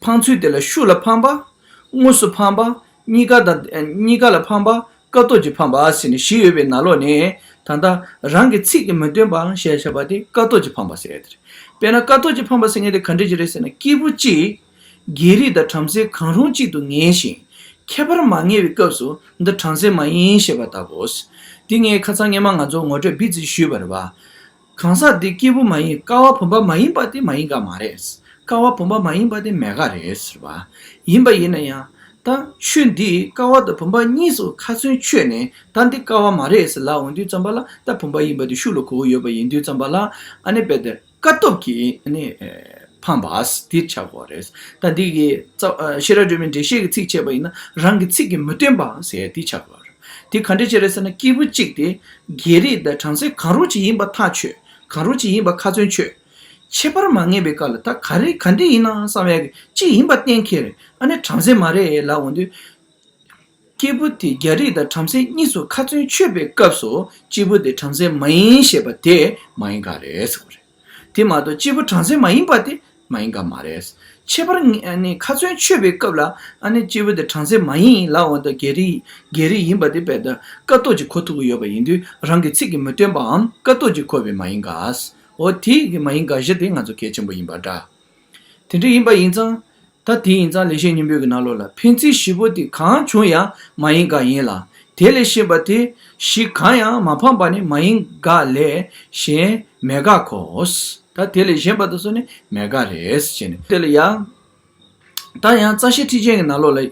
ཕངས་ཚུལ་དེ་ལ་ཤུགས་ལ་ཕངས་པ། དངོས་སུ་ཕངས་པ། གཉིས་ཀ་དང་གཉིས་ཀ་ལ་ཕངས་པ། དཀའ་སྟོབས་ཀྱིས་ཕངས་པ་ཟེར་ནས་བཞི་ཡོད་པའི་ནང་ལོགས་ནས་ད་ལྟ་རང་གི་ཚིག་གིས་མི་སྟོན་པའང་ཞེས་བྱ་བ་དེ་དཀའ་སྟོབས་ཀྱིས་ཕངས་པ་ཟེར་ཡ་དེ་རེད། དཔེར་ན་དཀའ་སྟོབས་ཀྱིས་ཕངས་པ་ཟེར་མཁན་དེ་ག་འདྲ་ཅིག་རེད་ཟེར་ན་སྐྱེས་བུ་གཅིག་བགེགས་རིགས་དང་བྲམ་ཟེ་གང་རུང་གཅིག་ཏུ་ངེས་ཤིང་ཁྱད་པར་མ་ངེས་པའི་སྐབས་སུ་འདི་བྲམ་ཟེ་མ་ཡིན་ཞེས་པ་ལྟ་བུའོ། འདི་ངས་ཁ་སང་སྔས་མ་ང་ཚོ་ངོ་སྤྲོད་སྦིར་ཙམ་ཞུས་པ་རེད་བ། གང་ཟག་འདི་སྐྱེས་བུ་མ་ཡིན་ཀ་བ་བུམ་པ་མ་ཡིན་པ་དེ་མ་ཡིན་ག་མ་རེད། ཀ་བ་བུམ་པ་མ་ཡིན་པ་དེ་མེད་ག་རེད་ཟེར་བ། ཡིན་པ་ཡིན་ན་ཡང་ད་ཆོས་འདི་ཀ་བ་དང་བུམ་པ་གཉིས་སུ་ཁ་ཚོན་ཆོད་ནས་ད་འདི་ཀ་བ་མ་རེད་ཟེར་ལབ་འོང་དུས་ཙམ་པ་ལ་ད་བུམ་པ་ཡིན་པ་དེ་ཤུགས་ལ་གོ་གི་ཡོད་པ་ཡིན་དུས་ཙམ་པ་ལ་ཨ་ནི་རྦད་དེ་དཀའ་སྟོབས་ཀྱིས་ཨ་ནི་ཕངས་པ་དེ་ཆགས་དགོས་རེད། ད་འདི་གི་ཤེས་རབ་སྒྲོན་མེའི་འགྲེལ་བཤད་ཀྱི་ཚིག་བྱས་པ་ཡིན་ན་རང་གི་ཚིག་གིས་མི་སྟོན་པ་ཟེར་དེ་ཆགས་དགོས་རེད། དེ་ག་འདྲ་ཅིག་རེད་ཟེར་ན་སྐྱེས་བུ་གཅིག་དེ་བགེགས་རིགས་དང་བྲམ་ཟེ་གང་རུང་ཅིག་ཡིན་པ་ཐག་ཆོད། གང་རུང་ཅིག་ཡིན་པ་ཁ་ཚོན་ཆོད། ཁྱད་པར་མ་ངེས་པའི་སྐབས་ལ་ད་ག་རེ་ག་འདྲ་ཡིན་ན་བསམ་ཡག་གི་གཅིག་ཡིན་པ་གཏན་འཁེལ་རེད། ཨ་ནི་བྲམ་ཟེ་མ་རེད་ལབ་འོང་དུས། སྐྱེས་བུ་དེ་བགེགས་རིགས་དང་བྲམ་ཟེ་གཉིས་སུ་ཁ་ཚོན་ཆོད་པའི་སྐབས་སུ་སྐྱེས་བུ་དེ་བྲམ་ཟེ་མ་ཡིན་ཞེས་པ་དེ་མ་ཡིན་ག་རེད་ཟེར་བ་རེད། དེ་མ་གཏོགས་སྐྱེས་བུ་བྲམ་ཟེ་མ་ཡིན་པ་དེ་མ་ཡིན་ག་མ་རེད། ཁྱད་པར་ངེས་ནི་ཁ་ཚོན་ཆོད་པའི་སྐབས་ལ་ཨ་ནི་སྐྱེས་བུ་དེ་བྲམ་ཟེ་མ་ཡིན་ལབ་འོང་དུས་བགེགས་རིགས་བགེགས་རིགས་ཡིན་པ་དེ་རྦད་དེ་དཀའ་སྟོབས་ཀྱིས་གོ་ཐུབ་ཀྱི་ཡོད་པ་ཡིན་དུས་རང་གི་ཚིག་གིས་མི་སྟོན་པའམ་དཀའ་སྟོབས་ཀྱིས་གོ་བས་མ་ཡིན་ག་འོ་དེ་གི་མ་ཡིན་ག་བཞི་དེ་ང་ཚོ་གལ་ཆེན་པོ་ཡིན་པ་འདྲ། དེ་འདྲ་ཡིན་པ་ཡིན་ཙང་། ད་དེ་ཡིན་ཙང་ལེགས་བཤད་སྙིང་པོའི་གི་ནང་ལོགས་ལ་ཕན་ཚུན་བཞི་པོ་དེ་གང་བྱུང་ཡང་མ་ཡིན་ག་ཡིན་ལ། དེ་ལས་གཞན་པ་དེ་བཞི་གང་ཡང་མ་ཕངས་པ་ནི་མ་ཡིན་ག་ལས་གཞན་མེད་ག་གོ། ད་དེ་ལས་གཞན་པ་དེ་ཚོ་ནི་མེད་ག་རེད་ཟེར་ནས་དེ་ལ་ཡང་། ད་ཡང་རྩ་ཤེ་ཁྲིད་ཆེན་གྱི་ནང་ལོགས་ལ་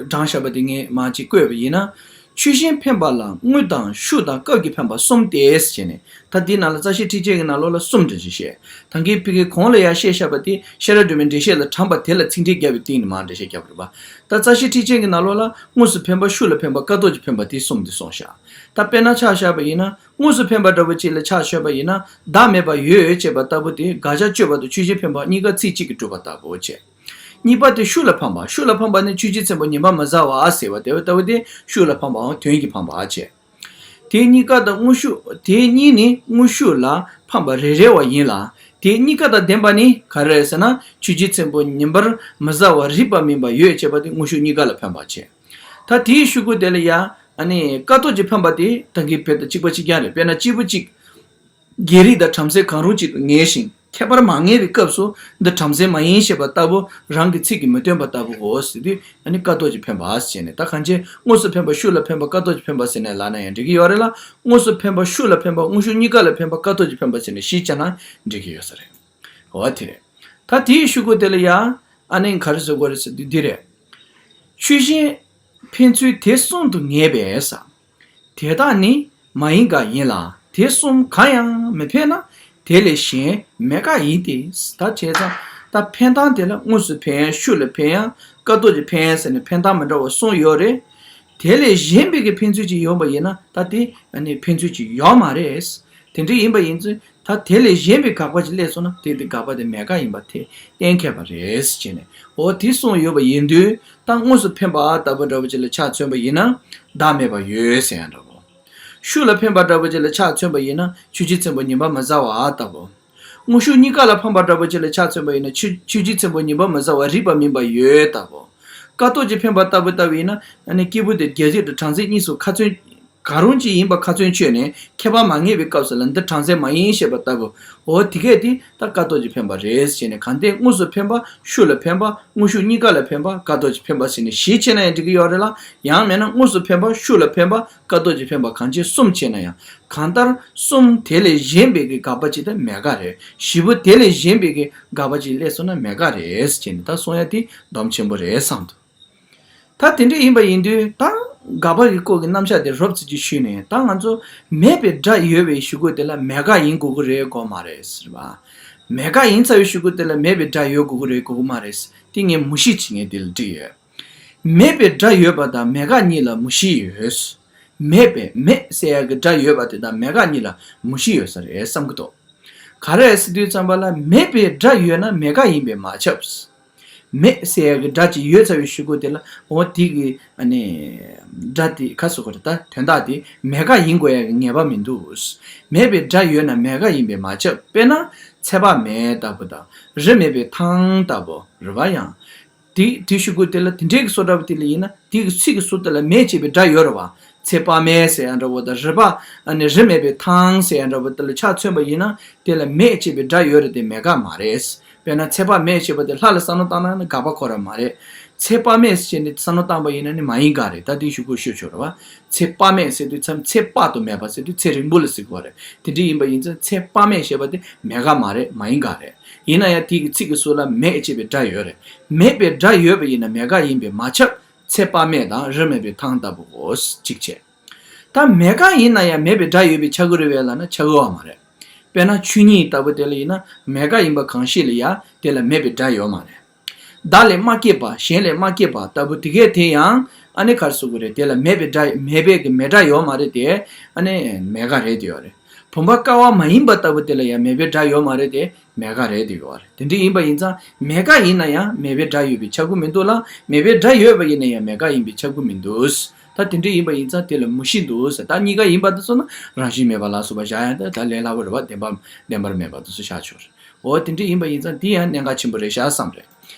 བགྲངས་བཞག་པ་དེ་ངས་མར་ཅིག་བཀོད་པ་ཡིན་ན། ཆོས་གཞན་ཕན་པ་ལ་དངོས་དང་ཤུགས་དང་སྐབས་ཀྱི་ཕན་པ་གསུམ་སྟེ་ཟེར་ནས་ད་འདི་ནང་ལ་རྩ་ཤེ་ཁྲིད་ཆེན་གྱི་ནང་ལོགས་ལ་གསུམ་འདྲ་ཞིག་བཤད། ད་གིན་ཕ་གི་གོང་ལ་ཡང་བཤད་བཞག་པ་དེ་ཤེས་རབ་སྒྲོན་མེའི་འགྲེལ་བཤད་ལ་དྲངས་པ་དེ་ལ་ཚིག་འགྲེལ་བརྒྱབ་པའི་སྟེང་ནས་མར་འགྲེལ་བཤད་བརྒྱབ་པ་རེད་པ། ད་རྩ་ཤེ་ཁྲིད་ཆེན་གྱི་ནང་ལོགས་ལ་དངོས་སུ་ཕན་པ་ཤུགས་ལ་ཕན་པ་དཀའ་སྟོབས་ཀྱིས་ཕན་པ་དེ་གསུམ་དེ་གསུངས་བཞག་ད་དཔེར་ན་ཆ་བཞག་པ་ཡིན་ན་དངོས་སུ་ཕན་པ་འདྲ་པོ་ཅིག་ལ་ཆ་མཚོན་པ་ཡིན་ན་བདག་མེད་པ་ཡོད་ཅེས་པ་ལྟ་བུ་དེ་དགག་བྱ་གཅོད་པ་དང་ཆོས་ཅན་ཕན་པ་གཉིས་ཀ་ཚིག་གཅིག་གིས་གྲུབ་པ་ལྟ་བུ་བྱས། གཉིས་པ་དེ་ཤུགས་ལ་ཕངས་པ། ཤུགས་ལ་ཕངས་པ་ནི་ཆོས་འཆད་ཚེམ་བུ་ཉི་མ་མི་ཟ་བ་ཟེར་བ་དེ་ལྟ་བུ་དེ་ཤུགས་ལ་ཕངས་པའམ་དོན་གྱིས་ཕངས་པ་བྱས། དེ་གཉིས་ཀ་དང་དངོས་ཤུགས་དེ་གཉིས་ནི་དངོས་ཤུགས་ལ་ཕངས་པ་རེ་རེ་བ་ཡིན་ལ། དེ་གཉིས་ཀ་དང་ལྡན་པ་ནི་ག་རེ་རེད་ཟེར་ན་ཆོས་འཆད་ཚེམ་བུ་ཉི་མར་མི་ཟ་བ་རིགས་པ་མིན་པ་ཡོད་ཅེས་པ་དེ་དངོས་ཤུགས་གཉིས་ཀ་ལ་ཕན་པ་བྱས། ད་དེའི་ཤུ་གུ་དེ་ལ་ཡང་ཨ་ནི་དཀའ་སྟོབས་ཀྱིས་ཕན་པ་དེ་ད་གིན་བོད་དང་གཅིག་པ་གཅིག་རྐྱང་རེད། དཔེར་ན་སྐྱེས་བུ་གཅིག་བགེགས་རིགས་དང་བྲམ་ཟེ་གང་རུང་གཅིག་ཏུ་ངེས་ཤིང་ཁྱད་པར་མ་ངེས་པའི་སྐབས་སུ་འདི་བྲམ་ཟེ་མ་ཡིན་ཞེས་པ་ལྟ་བུ་རང་གི་ཚིག་གིས་མི་སྟོན་པ་ལྟ་བུའོ་ཟེར་དུས་ཨ་ནི་དཀའ་སྟོབས་ཀྱིས་ཕན་པ་ཟེར་ནས་ད་གང་ཅི་དངོས་སུ་ཕན་པ་ཤུགས་ལ་ཕན་པ་དཀའ་སྟོབས་ཀྱིས་ཕན་པ་ཟེར་ནས་ལབ་ན་ཡང་འགྲིག་གི་ཡོད་རེད་ལ། དངོས་སུ་ཕན་པ་ཤུགས་ལ་ཕན་པ་དངོས་ཤུགས་གཉིས་ཀ་ལ་ཕན་པ་དཀའ་སྟོབས་ཀྱིས་ཕན་པ་ཟེར་ནས་བཞི་བྱས་ན་འགྲིག་གི་ཡོད་ས་རེད། འོ་དེ་རེད། ད་དེའི་ཤུ་གུ་དེ་ལ་ཡང་ཨ་ནི་ག་རེ་ཟེར་དགོས་རེད་ཟེར་དུས་འདི་རེད། ཆོས་གཞན་ཕན་ཚུན་དེ་གསུམ་དུ་ངེས་པས་ཟེར། དེ་དག་ནི་མ་ཡིན་ག་ཡིན་ལ། དེ་གསུམ་གང་ཡང་མི་ཕན་ན། དེ་ལས་གཞན་མེད་ག་ཡིན་ཏེ། ད་བྱས་ཙང་ད་ཕན་སྟངས་དེ་ལ་དངོས་སུ་ཕན་ཡང་ཤུགས་ལ་ཕན་ཡང་དཀའ་སྟོབས་ཀྱིས་ཕན་ཟེར་ནས་ཕན་སྟངས་མི་འདྲ་བ་གསུམ་ཡོད་རེད། དེ་ལས་གཞན་པའི་གི་ཕན་ཚུན་ཅིག་ཡོང་པ་ཡིན་ན་ད་དེ་ཨ་ནི་ཕན་ཚུན་ཅིག་ཡོད་མ་རེད། དེ་འདྲ་ཡིན་པ་ཡིན་ཚུལ་ད་དེ་ལས་གཞན་པའི་དགག་པ་ཅིག་སླེབས་སོང་ན་དེ་དེ་དགག་པ་དེ་མེད་ག་ཡིན་པ་དེ་གཏན་འཁེལ་བ་རེད་ཟེར་ནས་འོ་དེ་གསུངས་ཡོད་པ་ཡིན་དུས་ད་དངོས་སུ་ཕན་པ་ལྟ་བུ་འདྲ་བོ་ཅིག་ལ་ཆ་མཚོན་པ་ཡིན་ན་བདག་མེད་པ་ཡོད་ཟེར་ཡང་འདྲ་བོ། ཤུགས་ལ་ཕན་པ་འདྲ་བོ་ཅིག་ལ་ཆ་མཚོན་པ་ཡིན་ན་ཆོས་འཆད་ཚེམ་བུ་ཉི་མ་མི་ཟ་བ་ལྟ་བུ། དངོས་ཤུགས་གཉིས་ཀ་ལ་ཕན་པ་འདྲ་བོ་ཅིག་ལ་ཆ་མཚོན་པ་ཡིན་ན་ཆོས་ཆོས་འཆད་ཚེམ་བུ་ཉི་མ་མི་ཟ་བ་རིགས་པ་མིན་པ་ཡོད་ལྟ་བུ། དཀའ་སྟོབས་ཀྱིས་ཕན་པ་ལྟ་བུ་ལྟ་བུ་ཡིན་ན་ཨ་ནི་སྐྱེས་བུ་དེ་བགེགས་རིགས་དང་བྲམ་ཟེ་གཉིས་སུ་ཁ་ཚོན། གང་རུང་ཅིག་ཡིན་པ་ཁ་ཚོན་ཆོད་ནས་ཁྱད་པར་མ་ངེས་པའི་སྐབས་སུ་ལ་འདི་བྲམ་ཟེ་མ་ཡིན་ཞེས་པ་ལྟ་བུ། འོ་དེ་གས་དེ་ད་དཀའ་སྟོབས་ཀྱིས་ཕན་པ་རེད་ཟེར་ནས་གང་ལྟར་དངོས་སུ་ཕན་པ་ཤུགས་ལ་ཕན་པ་དངོས་ཤུགས་གཉིས་ཀ་ལ་ཕན་པ་དཀའ་སྟོབས་ཀྱིས་ཕན་པ་ཟེར་ནས་བཞི་བྱས་ན་ཡང་འགྲིག་གི་ཡོད་རེད་ལ། ཡང་མིན་ན་དངོས་སུ་ཕན་པ་ཤུགས་ལ་ཕན་པ་དཀའ་སྟོབས་ཀྱིས་ཕན་པ་གང་ཅི་གསུམ་བྱས་ན་ཡང་གང་ལྟར་གསུམ་དེ་ལས་གཞན་པའི་གི་དགག་པ་ཅིག་ད་མེད་ག་རེད། བཞི་པོ་དེ་ལས་གཞན་པའི་གི་དགག་པ་ཅིག་སླེབས་སོང་ན་མེད་ག་རེད་ཟེར་ནས་ད་གསུང་ཡ་དེ་སྡོམ་ཆེན་པོ་རེད་བསམ་འདུག་ད་དེ་འདྲ་ཡིན་པ་ཡིན་དུས་ད་དགག་པ་གི་སྐོར་གྱི་རྣམ་གཞག་དེ་རོབ་ཙམ་ཅིག་ཞུས་ནས། ད་ང་ཚོ་མེད་པའི་སྒྲ་ཡོད་པའི་གཞུག་གུ་དེ་ལ་མེད་དགག་ཡིན་དགོས་ཀྱི་རེད་དགོས་མ་རེད་ཟེར་བ། མེད་དགག་ཡིན་ཚར་བའི་གཞུག་གུ་དེ་ལ་མེད་པའི་སྒྲ་ཡོད་དགོས་ཀྱི་རེད་དགོས་ཀྱི་མ་རེད། དེ་ངས་མུ་བཞི་ཅིག་ངས་དེ་ལ་བྲིས་ཡོད། མེད་པའི་སྒྲ་ཡོད་པ་དང་མེད་དགག་གཉིས་ལ་མུ་བཞི་ཡོད། མེད་པའི་མེད་ཟེར་ཡག་གི་སྒྲ་ཡོད་པ་དེ་དང་མེད་དགག་གཉིས་ལ་མུ་བཞི་ཡོད་ས་རེད་བསམ་གྱི་འདུག་ག་རེ་ཟེར་དུས་ཙམ་པ་ལ་མེད་པའི་སྒྲ་ཡོད་ན་མེད་དགག་ཡིན་པས་མ་ཁྱབ། མེད་ཟེར་ཡག་གི་སྒྲ་ཅིག་ཡོད་ཚར་བའི་གཞུག་གུ་དེ་ལ་འོ་དེ་གི་ཨ་ནི་སྒྲ་དེ་ག་ཟེར་དགོས་རེད། ད་དོན་དག་དེ་མེད་དགག་ཡིན་དགོས་ཡག་གི་ངེས་པ་མི་འདུག་མེད་པའི་སྒྲ་ཡོད་ན་མེད་དགག་ཡིན་པས་མ་ཁྱབ། དཔེར་ན་ཚེ་དཔག་མེད་ལྟ་བུ་དང་། རི་མེད་པའི་ཐང་ལྟ་བུ་རེད་བ། ཡང་དེ་དེའི་གཞུག་གུ་དེ་ལ་དེ་འདྲའི་གི་བཟོ་འདྲ་བ་དེ་ལ་ཡིན་ན་དེ་གི་ཚིག་གི་ཟུར་དེ་ལ་མེད་ཅེས་པའི་སྒྲ་ཡོད་རེད་བ། ཚེ་དཔག་མེད་ཟེར་ཡག་འདྲ་བོ་དང་། རི་དཔག་ཨ་ནི་རི་མེད་པའི་ཐང་ཟེར་ཡག་འདྲ་བོ་དེ་ལ་ཆ་མཚོན་པ་ཡིན་ན་དེ་ལ་མེད་ཅེས་པའི་སྒྲ་ཡོད་རེད་དེ་མེད་དགག་མ་རེད། དཔེར་ན་ཚེ་དཔག་མེད་ཅེས་པ་དེ་ལྷ་ལ་བསམ་བློ་བཏང་ན་ནི་དགག་པ་འཁོར་ར་མ་རེད། ཚེ་དཔག་མེད་ཅེས་ནི་བསམ་བློ་བཏང་པ་ཡིན་ན་ནི་མ་ཡིན་དགག་རེད། ད་དེའི་གཞུག་གུ་ཤོད་ཆོག་རེད་བ། ཚེ་དཔག་མེད་ཟེར་དུས་ཙམ་ཚེ་དཔག་ཏུ་མེད་པ་ཟེར་དུས་ཚེ་རིང་པོ་ལ་ཟེར་དགོས་རེད། དེ་འདྲ་ཡིན་པ་ཡིན་ཙང་ཚེ་དཔག་མེད་ཞེས་པ་དེ་མེད་དགག་མ་རེད། མ་ཡིན་དགག་རེད། ཡིན་ན་ཡང་དེ་གི་ཚིག་གི་ཟུར་ལ་མེད་ཅེས་པའི་སྒྲ་ཡོད་རེད། མེད་པའི་སྒྲ་ཡོད་པ་ཡིན་ན་མེད་དགག་ཡིན་པས་མ་ཁྱབ། ཚེ་དཔག་མེད་དང་རི་མེད་པའི་ཐང་ལྟ་བུའོ། གཅིག་བྱས། ད་མེད་དགག་ཡིན་ན་ཡང་མེད་པའི་སྒྲ་ཡོད་པས་ཁྱབ་ཀྱི་རེད་པས་ལབ་ན་ཁྱབ་ཀྱི་ཡོད་མ་རེད། དཔེར་ན་ཆོས་ཉིད་ལྟ་བུ་དེ་ལ་ཡིན་ན་མེད་དགག་ཡིན་པ་གང་ཞིག་ལ་ཡང་དེ་ལ་མེད་པའི་སྒྲ་ཡོད་མ་རེད། བདག་ལས་མ་སྐྱེས་པ་གཞན་ལས་མ་སྐྱེས་པ་ལྟ་བུ་དེ་གས་དེ་ཡང་ཨ་ནི་ག་རེ་ཟེར་དགོས་རེད། དེ་ལ་མེད་པའི་སྒྲ་མེད་པའི་གི་མེད་སྒྲ་ཡོད་མ་རེད་དེ། ཨ་ནི་མེད་དགག་རེད་དེ་ཡོད་རེད། བུམ་པ་ཀ་བ་མ་ཡིན་པ་ལྟ་བུ་དེ་ལ་ཡང་མེད་པའི་སྒྲ་ཡོད་མ་རེད་དེ་མེད་དགག་རེད་དེ་ཡོད་རེད། དེ་འདྲ་ཡིན་པ་ཡིན་ཙང་མེད་དགག་ཡིན་ན་ཡང་མེད་པའི་སྒྲ་ཡོད་པས་ཁྱབ་ཀྱི་མི་འདུག་ལ། མེད་པའི་སྒྲ་ཡོད་པ་ཡིན་ན་ཡང་མེད་དགག་ཡིན་པས་ཁྱབ་ཀྱི་མི་འདུག་ད་དེ་འདྲ་ཡིན་པ་ཡིན་ཙང་དེ་ལ་མུ་བཞི་འདུག་ད་གཉིས་ཀ་ཡིན་པ་དེ་ཚོ་ན་རང་བཞིན་མེད་པ་ལ་སོགས་པ་བཞག་ཡང་ད་ལས་སླ་པོ་རེད་བ། བདེན་པ་བདེན་པར་མེད་པ་དེ་ཚོ་བཞག་ཆོག་རེད། འོ་དེ་འདྲ་ཡིན་པ་ཡིན་ཙང་དེ་ཡང་གནད་འགག་ཆེན་པོ་རེད་ཤག་བསམ་རེད།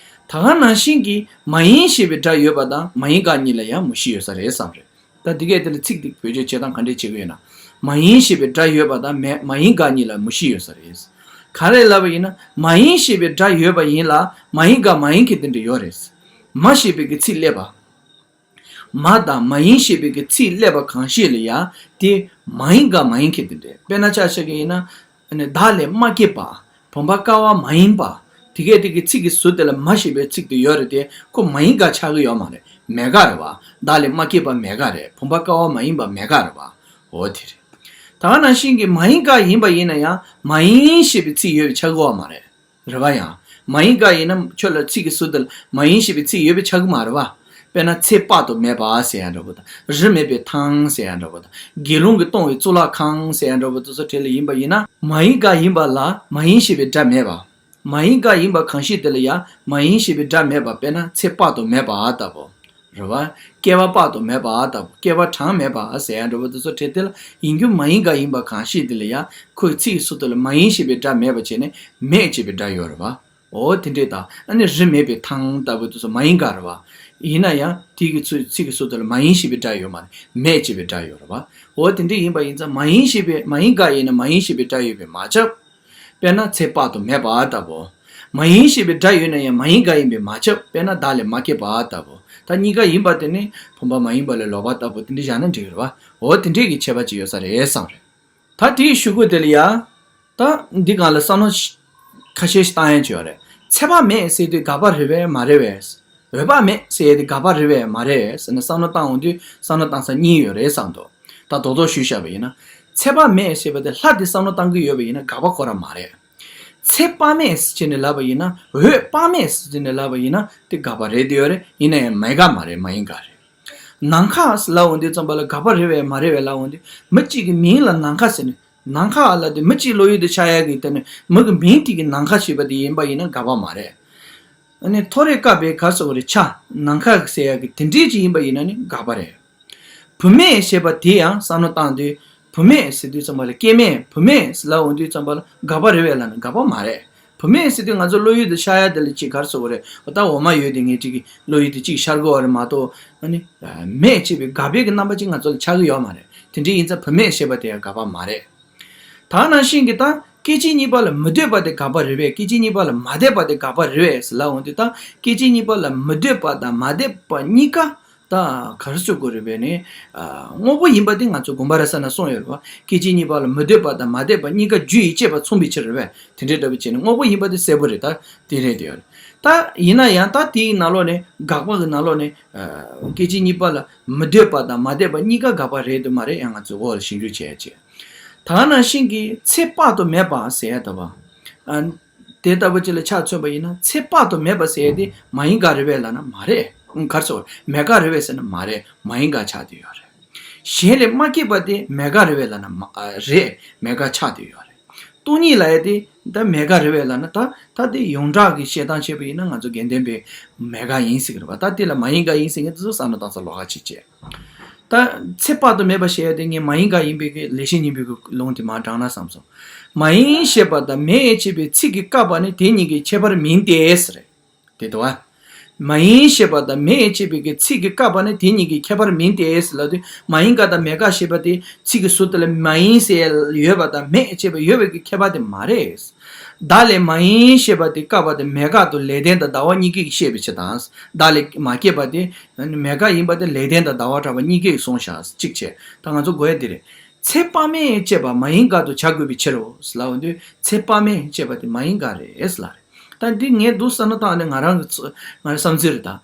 ད་ག་ནང་བཞིན་གྱི་མ་ཡིན་ཞེས་པའི་སྒྲ་ཡོད་པ་དང་མ་ཡིན་དགག་གཉིས་ལ་ཡང་མུ་བཞི་ཡོད་ས་རེད་བསམ་རེད། ད་འདི་གས་དེ་ལ་ཚིག་འདི་བེད་སྤྱོད་བྱེད་སྟངས་ག་འདྲས་བྱེད་ཀྱི་ཡོད་ན། མ་ཡིན་ཞེས་པའི་སྒྲ་ཡོད་པ་དང་མེད་མ་ཡིན་དགག་གཉིས་ལ་མུ་བཞི་ཡོད་ས་རེད། ག་རེ་ལབ་པ་ཡིན་ན། མ་ཡིན་ཞེས་པའི་སྒྲ་ཡོད་པ་ཡིན་ལ་མ་ཡིན་དགག་མ་ཡིན་གྱི་དེ་འདྲ་ཡོད་རེད། མ་ཞེས་པའི་གི་ཚིག་སླེབས་པ། མ་དང་མ་ཡིན་ཞེས་པའི་གི་ཚིག་སླེབས་པ་གང་ཞིག་ལ་ཡང་དེ་མ་ཡིན་དགག་མ་ཡིན་གྱི་དེ་འདྲ། དཔེར་ན་ཆ་བཞག་གི་ཡིན་ན། ཨ་ནི་བདག་ལས་མ་སྐྱེས་པ། བུམ་པ་ཀ་བ་མ་ཡིན་པ། དེ་གས་དེ་གི་ཚིག་གི་ཟུར་དེ་ལ་མ་ཞེས་པའི་ཚིག་དེ་ཡོད་རེད་དེ་ཁོ་མ་ཡིན་དགག་ཆགས་ཀྱི་ཡོད་མ་རེད། མེད་དགག་རེད་བ། བདག་ལས་མ་སྐྱེས་པ་མེད་དགག་རེད། བུམ་པ་ཀ་བ་མ་ཡིན་པ་མེད་དགག་རེད་བ། འོ་དེ་རེད། ད་ག་ནང་བཞིན་གྱི་མ་ཡིན་དགག་ཡིན་པ་ཡིན་ན་ཡང་མ་ཡིན་ཞེས་པའི་ཚིག་ཡོད་པས་ཆགས་ཀྱི་ཡོད་མ་རེད། རེད་བ། ཡང་མ་ཡིན་དགག་ཡིན་ན་ཁྱོད་ལ་ཚིག་གི་ཟུར་དེ་ལ་མ་ཡིན་ཞེས་པའི་ཚིག་ཡོད་པས་ཆགས་ཀྱི་མ་རེད་བ། དཔེར་ན་ཚེ་དཔག་ཏུ་མེད་པ་ཟེར་ཡག་འདྲ་བོ་དང་། རི་མེད་པའི་ཐང་ཟེར་ཡག་འདྲ་བོ་དང་། དགེ་སློང་གིས་གཏོང་བའི་གཙུག་ལག་ཁང་ཟེར་ཡག་འདྲ་བོ་དེ་ཚོ་གྲས་ལ་ཡིན་པ་ཡིན་ན། མ་ཡིན་དགག་ཡིན་པ་ལ་མ་ཡིན་ཞེས་པའི་སྒྲ་མེད་པ། མ་ཡིན་དགག་ཡིན་པ་གང་ཞིག་དེ་ལ་ཡང་མ་ཡིན་ཞེས་པའི་སྒྲ་མེད་པ། དཔེར་ན་ཚེ་དཔག་ཏུ་མེད་པ་ལྟ་བུ། རེད་བ། སྐྱེ་བ་དཔག་ཏུ་མེད་པ་ལྟ་བུ། སྐྱེ་བ་གྲངས་མེད་པ་ཟེར་ཡག་འདྲ་བོ་དེ་ཚོ་གྲས་དེ་ལ་ཡིན་རྒྱུ་མ་ཡིན་དགག་ཡིན་པ་གང་ཞིག་དེ་ལ་ཡང་ཁོའི་ཚིག་གི་ཟུར་དེ་ལ་མ་ཡིན་ཞེས་པའི་སྒྲ་མེད་པ་བྱས་ནས་མེད་ཅེས་པའི་སྒྲ་ཡོད་རེད་བ། འོ་དེ་འདྲས་དང་། ཨ་ནི་རི་མེད་པའི་ཐང་ལྟ་བུ་དེ་ཚོ་མ་ཡིན་དགག་རེད་བ། ཡིན་ན་ཡང་དེ་གི་ཚུ་ཚིག་གི་ཟུར་དེ་ལ་མ་ཡིན་ཞེས་པའི་སྒྲ་ཡོད་མ་རེད། མེད་ཅེས་པའི་སྒྲ་ཡོད་རེད་བ། འོ་དེ་འདྲས་ཡིན་པ་ཡིན་ཙང་མ་ཡིན་ཞེས་པའི་མ་ཡིན་དགག་ཡིན་ན་མ་ཡིན་ཞེས་པའི་སྒྲ་ཡོད་པས་མ་ཁྱབ། དཔེར་ན་ཚེ་དཔག་ཏུ་མེད་པ་ལྟ་བུ། མ་ཡིན་ཞེས་པའི་སྒྲ་ཡོད་ན་ཡང་མ་ཡིན་དགག་ཡིན་པས་མ་ཁྱབ། དཔེར་ན་བདག་ལས་མ་སྐྱེས་པ་ལྟ་བུ། ད་གཉིས་ཀ་ཡིན་པ་དེ་ནི་བུམ་པ་མ་ཡིན་པ་ལས་ལོག་པ་ལྟ་བུ་དེ་འདྲས་བཞག་ན་འགྲིག་གི་རེད་བ། འོ་དེ་འདྲས་ཀྱི་ཁྱད་པར་ཅིག་ཡོད་ས་རེད་བསམ་རེད། ད་དེའི་གཞུག་གུ་དེ་ལ་ཡ། ད་འདི་སྒང་ལ་བསམ་བློ་ཤ- ཁ་ཤས་ཤིག་བཏང་ཡ་ཅིག་ཡོད་རེད། ཚེ་དཔག་མེད་ཟེར་དུས་དགག་པ་རེད་པས་མ་རེད་པས། འོད་དཔག་མེད་ཟེར་ཡ་དེ་དགག་པ་རེད་པས་མ་རེད་ཟེར་ནས་བསམ་བློ་བཏང་འོང་དུས་བསམ་བློ་བཏང་ས་གཉིས་ཡོད་རེད་བསམ་འདུག་ད་རྡོག་རྡོག་ཞུས་བཞག་པ་ཡིན་ན། ཚེ་དཔག་མེད་ཟེར་བ་དེ་ལྷ་དེ་བསམ་བློ་བཏང་གི་ཡོད་པ་ཡིན་ན་དགག་པ་ཁོ་རང་མ་རེད། ཚེ་དཔག་མེད་ཟེར་ནས་ལབ་པ་ཡིན་ན། འོད་དཔག་མེད་ཟེར་ནས་ལབ་པ་ཡིན་ན་དེ་དགག་པ་རེད་དེ་ཡོད་རེད། ཡིན་ན་ཡང་མེད་དགག་མ་རེད། མ་ཡིན་དགག་རེད། ནམ་མཁའ་ལབ་འོང་དུས་ཙམ་པ་ལ་དགག་པ་རེད་པས་མ་རེད་པས་ལབ་འོང་དུས་མི་གཅིག་གི་མིང་ལ་ནམ་མཁའ་ཟེར་ནས་ནམ་མཁའ་ལབ་དུས་མི་གཅིག་བློ་ཡུལ་དུ་ཆགས་ཡག་གི་དེ་ནི་མི་གི་མིང་དེ་གི་ནམ་མཁའ་ཞེས་པ་དེ་ཡིན་པ་ཡིན་ན་དགག་པ་མ་རེད། ཨ་ནི་ཐོ་རེ་བཀབ་པའི་ག་ཟེར་བ་རེད། ཆ་ནམ་མཁའ་ཟེར་ཡག་གི་དེ་འདྲས་ཅིག་ཡིན་པ་ཡིན་ན་ནི་དགག་པ་རེད། བུད་མེད་ཞེས་པ་དེ་ཡང་བསམ་བློ་བཏང་དུས་བུད་མེད་ཟེར་དུས་ཙམ་པ་ལ་སྐྱེ་མེད་བུད་མེད་ཟེར་ལབ་འོང་དུས་ཙམ་པ་ལ་དགག་པ་རེད་པས་ལབ་ན་དགག་པ་མ་རེད། བུད་མེད་ཟེར་དུས་ང་ཚོ་བློ་ཡུལ་དུ་ཤར་ཡ་དེ་ལ་ཅིག་ག་རེ་ཟེར་དགོས་རེད། འོ་ད་འོ་མ་ཡོད་དེ་ངས་ཅིག་གི་བློ་ཡུལ་དུ་ཅིག་ཤར་དགོས་པ་རེད་མ་གཏོགས། ཨ་ནི་མེད་ཅེས་པའི་དགག་པའི་གི་རྣམ་པ་ཅིག་ང་ཚོ་ལ་ཆགས་ཀྱི་ཡོད་མ་རེད། དེ་འདྲ་ཡིན་ཙང་བུད་མེད་ཞེས་པ་དེ་ཡང་དགག་པ་མ་རེད། ད་ནང་བཞིན་གྱི་ད་སྐད་ཅིག་གཉིས་པ་ལ་མི་ལྟོས་པ་དེ་དགག་པ་རེད་པས། སྐད་ཅིག་གཉིས་པ་ལ་མ་འཐད་པ་དེ་དགག་པ་རེད་པས་ཟེར་ལབ་འོང་དུས་ད་སྐད་ཅིག་གཉིས་པ་ལ་མི་ལྟོས་པ་དང་མ་འཐད་པ་གཉིས་ཀ་ད་ག་རེ་ཟེར་དགོས་རེད་པས་ནི། ཨ་དངོས་པོ་ཡིན་པ་དེ་ང་ཚོ་དགོངས་པ་རབ་གསལ་ན་གསུངས་ཡོད་རེད་བ། སྐད་ཅིག་གཉིས་པ་ལ་མི་ལྟོས་པ་དང་མ་འཐད་པ་གཉིས་ཀ་རྒྱུ་ཡིས་བསྐྱེད་པ་མཚུངས་པའི་ཕྱིར་རེད་པས། དེ་འདྲའི་འདྲ་བོ་བྱས་ནས་དངོས་པོ་ཡིན་པ་དེ་གསལ་པོ་རེད། ད་དེ་རེད་དེ་ཡོད་རེད། ད་ཡིན་ན་ཡང་ད་དེའི་ནང་ལོགས་ནས་དགག་པ་གི་ནང་ལོགས་ནས་ཨ་སྐད་ཅིག་གཉིས་པ་ལ་མི་འདོད་པ་དང་མ་འདོད་པ་གཉིས་ཀ་དགག་པ་རེད་དུ་མ་རེད། ཡང་ང་ཚོས་འོག་ལ་ཞིབ་འཇུག་བྱས་བྱས། ད་ག་ནང་བཞིན་གྱི་ཚེ་དཔག་ཏུ་མེད་པ་ཟེར་ཡ་ད་བ། ཨ་དེ་ལྟ་བུ་ཅིག་ལ་ཆ་མཚོན་པ་ཡིན་ན་ཚེ་དཔག་ཏུ་མེད་པ་ཟེར་ཡ་དེ་མ་ཡིན་དགག་རེད་པས་ལབ་ན་མ་རེད། ག་རེ་ཟེར་དགོས་རེད། མེད་དགག་རེད་པས་ཟེར་ན་མ་རེད། མ་ཡིན་དགག་ཆགས་བསྡད་ཡོད་རེད། གཞན་ལས་མ་སྐྱེས་པ་དེ་མེད་དགག་རེད་པས་ལབ་ན་མ་ཨ་རེད། མེད་དགག་ཆགས་བསྡད་ཡོད་རེད། སྟོང་ཉིད་ལབ་ཡ་དེ་ད་མེད་དགག་རེད་པས་ལབ་ན་ད་ད་དེ་ཡོངས་གྲགས་ཀྱི་བཤད་སྟངས་བྱས་པ་ཡིན་ན་ང་ཚོ་དགེ་ལྡན་པས་མེད་དགག་ཡིན་ཟེར་གི་རེད་པ། ད་དེ་ལ་མ་ཡིན་དགག་ཡིན་ཟེར་མཁན་དེ་ཚོ་བསམ་བློ་བཏང་ས་ལོགས་ཀ་ཅིག་བྱས། ད་ཚེ་དཔག་ཏུ་མེད་པ་ཞེས་ཡ་དེ་ངས་མ་ཡིན་དགག་ཡིན་པའི་གི་ལེགས་བཤད་སྙིང་པོའི་གི་ལུང་དེ་མར་དྲངས་ན་བསམ་སོང་། མ་ཡིན་ཞེས་པ་དང་མེད་ཅེས་པའི་ཚིག་གིས་བཀག་པ་ནི་དེ་གཉིས་ཀྱི་ཁྱད་པར་མིན་ཏེ་ཟེར། དེ་འདུག་བ། མ་ཡིན་ཞེས་པ་དང་མེད་ཅེས་པའི་གི་ཚིག་གིས་བཀག་པ་ནི་དེ་གཉིས་ཀྱི་ཁྱད་པར་མིན་ཏེ་ཟེར་ལབ་དུས་མ་ཡིན་དགག་དང་མེད་དགག་ཞེས་པ་དེ་ཚིག་གི་ཟུར་དེ་ལ་མ་ཡིན་ཟེར་ཡོད་པ་དང་མེད་ཅེས་པ་ཡོད་པའི་གི་ཁྱད་པར་དེ་མ་རེད། བདག་ལས་མ་ཡིན་ཞེས་པ་དེ་བཀག་པ་དེ་མེད་དགག་ཏུ་ལེགས་ལྡན་དང་ཟླ་བ་གཉིས་ཀས་བཤད་པའི་ཕྱིར་དང་། བདག་ལས་མ་སྐྱེས་པ་དེ་མེད་དགག་ཡིན་པ་དེ་ལེགས་ལྡན་དང་ཟླ་བ་གྲགས་པ་གཉིས་ཀས་གསུངས་བཞག་གཅིག་བྱས། ད་ང་ཚོ་གོ་ཡ་འདི་རེད། ཚེ་དཔག་མེད་ཅེས་པ་མ་ཡིན་དགག་ཏུ་བྱ་དགོས་པའི་ཕྱིར་རོ་ལབ་འོང་དུས་ཚེ་དཔག་མེད་ཅེས་པ་དེ་མ་ཡིན་དགག་རེད་ལབ་རེད། ད་འདི་ངས་འདུག་བསམ་བློ་བཏང་ནས་ང་རང་གི་ཚོ་ང་རང་བསམ་ཚུལ་རེད་ད།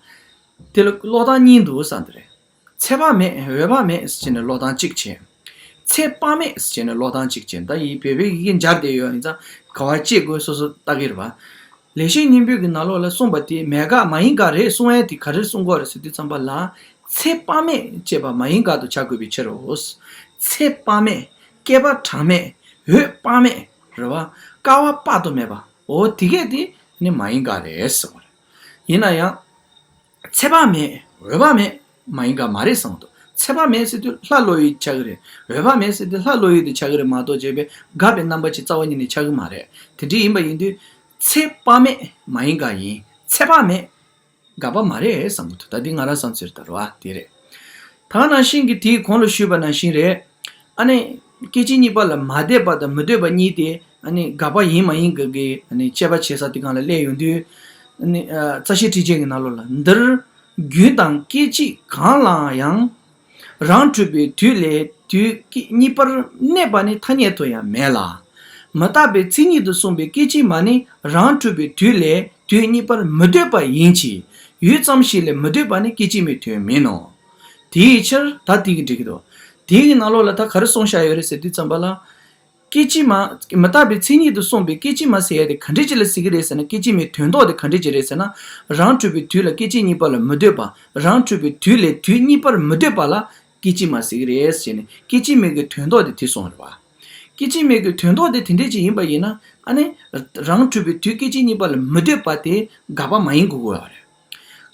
དེ་ལ་ཀློག་སྟངས་གཉིས་འདུག་བསམ་དེ་རེད། ཚེ་དཔག་མེད་འོད་དཔག་མེད་ཟེར་ནས་ཀློག་སྟངས་གཅིག་བྱས། ཚེ་དཔག་མེད་ཟེར་ནས་ཀློག་སྟངས་གཅིག་བྱས། ད་ཡིན་བོད་པའི་ཡི་གེ་སྦྱར་བསྡད་ཡོད་ཡིན་ཙང་ག་བ་གཅིག་དགོས་སོ་སོ་ལྟ་གི་རེད་པ། ལེགས་བཤད་སྙིང་པོའི་གི་ནང་ལོགས་ལ་གསུངས་པ་དེ་མེད་དགག་མ་ཡིན་དགག་རེད་གསུང་ཡ་དེ་ག་རེ་གསུང་གི་ཡོད་རེད་ཟེར་དུས་ཙམ་པ་ལ། ཚེ་དཔག་མེད་ཅེས་པ་མ་ཡིན་དགག་ཏུ་བྱ་དགོས་པའི་ཕྱིར་རོ། ཚེ་དཔག་མེད། སྐྱེས་པ་གྲངས་མེད། འོད་དཔག་མེད། རེད་པ། ཀ་བ་དཔག་ཏུ་མེད་པ། འོ་དེ་གས་དེ་ནི་མ་ཡིན་དགག་རེད་གསུངས་པ་རེད། ཡིན་ན་ཡང་། ཚེ་དཔག་མེད། འོད་དཔག་མེད། མ་ཡིན་དགག་མ་རེད་གསུངས་འདུག་ཚེ་དཔག་མེད་ཟེར་དུས་ལྷ་བློ་ཡུལ་ཆགས་ཀྱི་རེད། འོད་དཔག་མེད་ཟེར་དུས་ལྷ་བློ་ཡུལ་དེ་ཆགས་ཀྱི་རེད་མ་གཏོགས་བྱས་པའི་དགག་པའི་རྣམ་པ་ཅིག་རྩ་བ་ཉིད་ནས་ཆགས་ཀྱི་མ་རེད། དེ་འདྲ་ཡིན་པ་ཡིན་དུས། ཚེ་དཔག་མེད་མ་ཡིན་དགག་ཡིན། ཚེ་དཔག་མེད། དགག་པ་མ་རེད་བསམ་གྱི་འདུག་ད་འདི་ང་རང་བསམ་ཚུལ་ལྟར་བ་དེ་རེད། ད་ནང་བཞིན་གྱི་དེའི་གོང་ལ་ཞུས་པ་ནང་བཞིན་རེད། ཨ་ནི། སྐད་ཅིག་གཉིས་པ་ལ་མ་འདོད་པ་དང་མི་འདོད་པ་གཉིས་དེ་ཨ་ནི་དགག་པ་ཡིན་མ་ཡིན་གྱི་གི་ཨ་ནི་དཔྱད་པ་བྱེད་ས་དེ་སྒང་ལ་སླེབས་ཡོང་དུས། ཨ་ནི། རྩ་ཤེ་ཁྲིད་ཆེན་གྱི་ནང་ལོགས་ལ་འདིར། རྒྱུ་དང་སྐད་ཅིག་གང་ལའང་ཡང་། རང་གྲུབ་པའི་དུས་ལས་དུས་གཉིས་པར་གནས་པ་ནི་ཐ་སྙད་དུ་ཡང་མེད་ལ། མི་རྟག་པའི་མཚན་ཉིད་དུ་གསུངས་པའི་སྐད་ཅིག་མ་ནི་རང་གྲུབ་པའི་དུས་ལས་དུས་གཉིས་པར་མི་འདོད་པ་ཡིན་གྱི། ཡུད་ཙམ་ཞིག་ལས་མི་འདོད་པ་ནི་སྐད་ཅིག་མའི་དོན་མིན་ནོ། དེའི་ཕྱིར་ད་དེ་གི་འགྲིག་གི་འདུག་དེ་གི་ནང་ལོགས་ལ་ད་ག་རེ་གསུངས་བཞག་ཡོད་རེད་ཟེར་དུས་ཙམ་པ་ལ། སྐད་ཅིག་མ། མི་རྟག་པའི་མཚན་ཉིད་དུ་གསུངས་པའི་སྐད་ཅིག་མ་ཟེར་ཡ་དེ་ག་འདྲ་ཅིག་ལ་ཟེར་གི་རེད་ཟེར་ན། སྐད་ཅིག་མའི་དོན་ལྡོག་དེ་ག་འདྲ་ཅིག་རེད་ཟེར་ན། རང་གྲུབ་པའི་དུས་ལ་སྐད་ཅིག་གཉིས་པ་ལ་མི་འདོད་པ། རང་གྲུབ་པའི་དུས་ལས་དུས་གཉིས་པར་མི་འདོད་པ་ལ་སྐད་ཅིག་མ་ཟེར་གི་རེད་ཟེར་ནས། སྐད་ཅིག་མའི་གི་དོན་ལྡོག་དེ་དེ་གསུངས་རེད་བ། སྐད་ཅིག་མའི་གི་དོན་ལྡོག་དེ་དེ་འདྲ་ཅིག་ཡིན་པ་ཡིན་ན། ཨ་ནི། རང་གྲུབ་པའི་དུས་སྐད་ཅིག་གཉིས་པ་ལ་མི་འདོད་པ་དེ་དགག་པ་མ་ཡིན་དགོས་ཀྱི་ཡོད་རེད།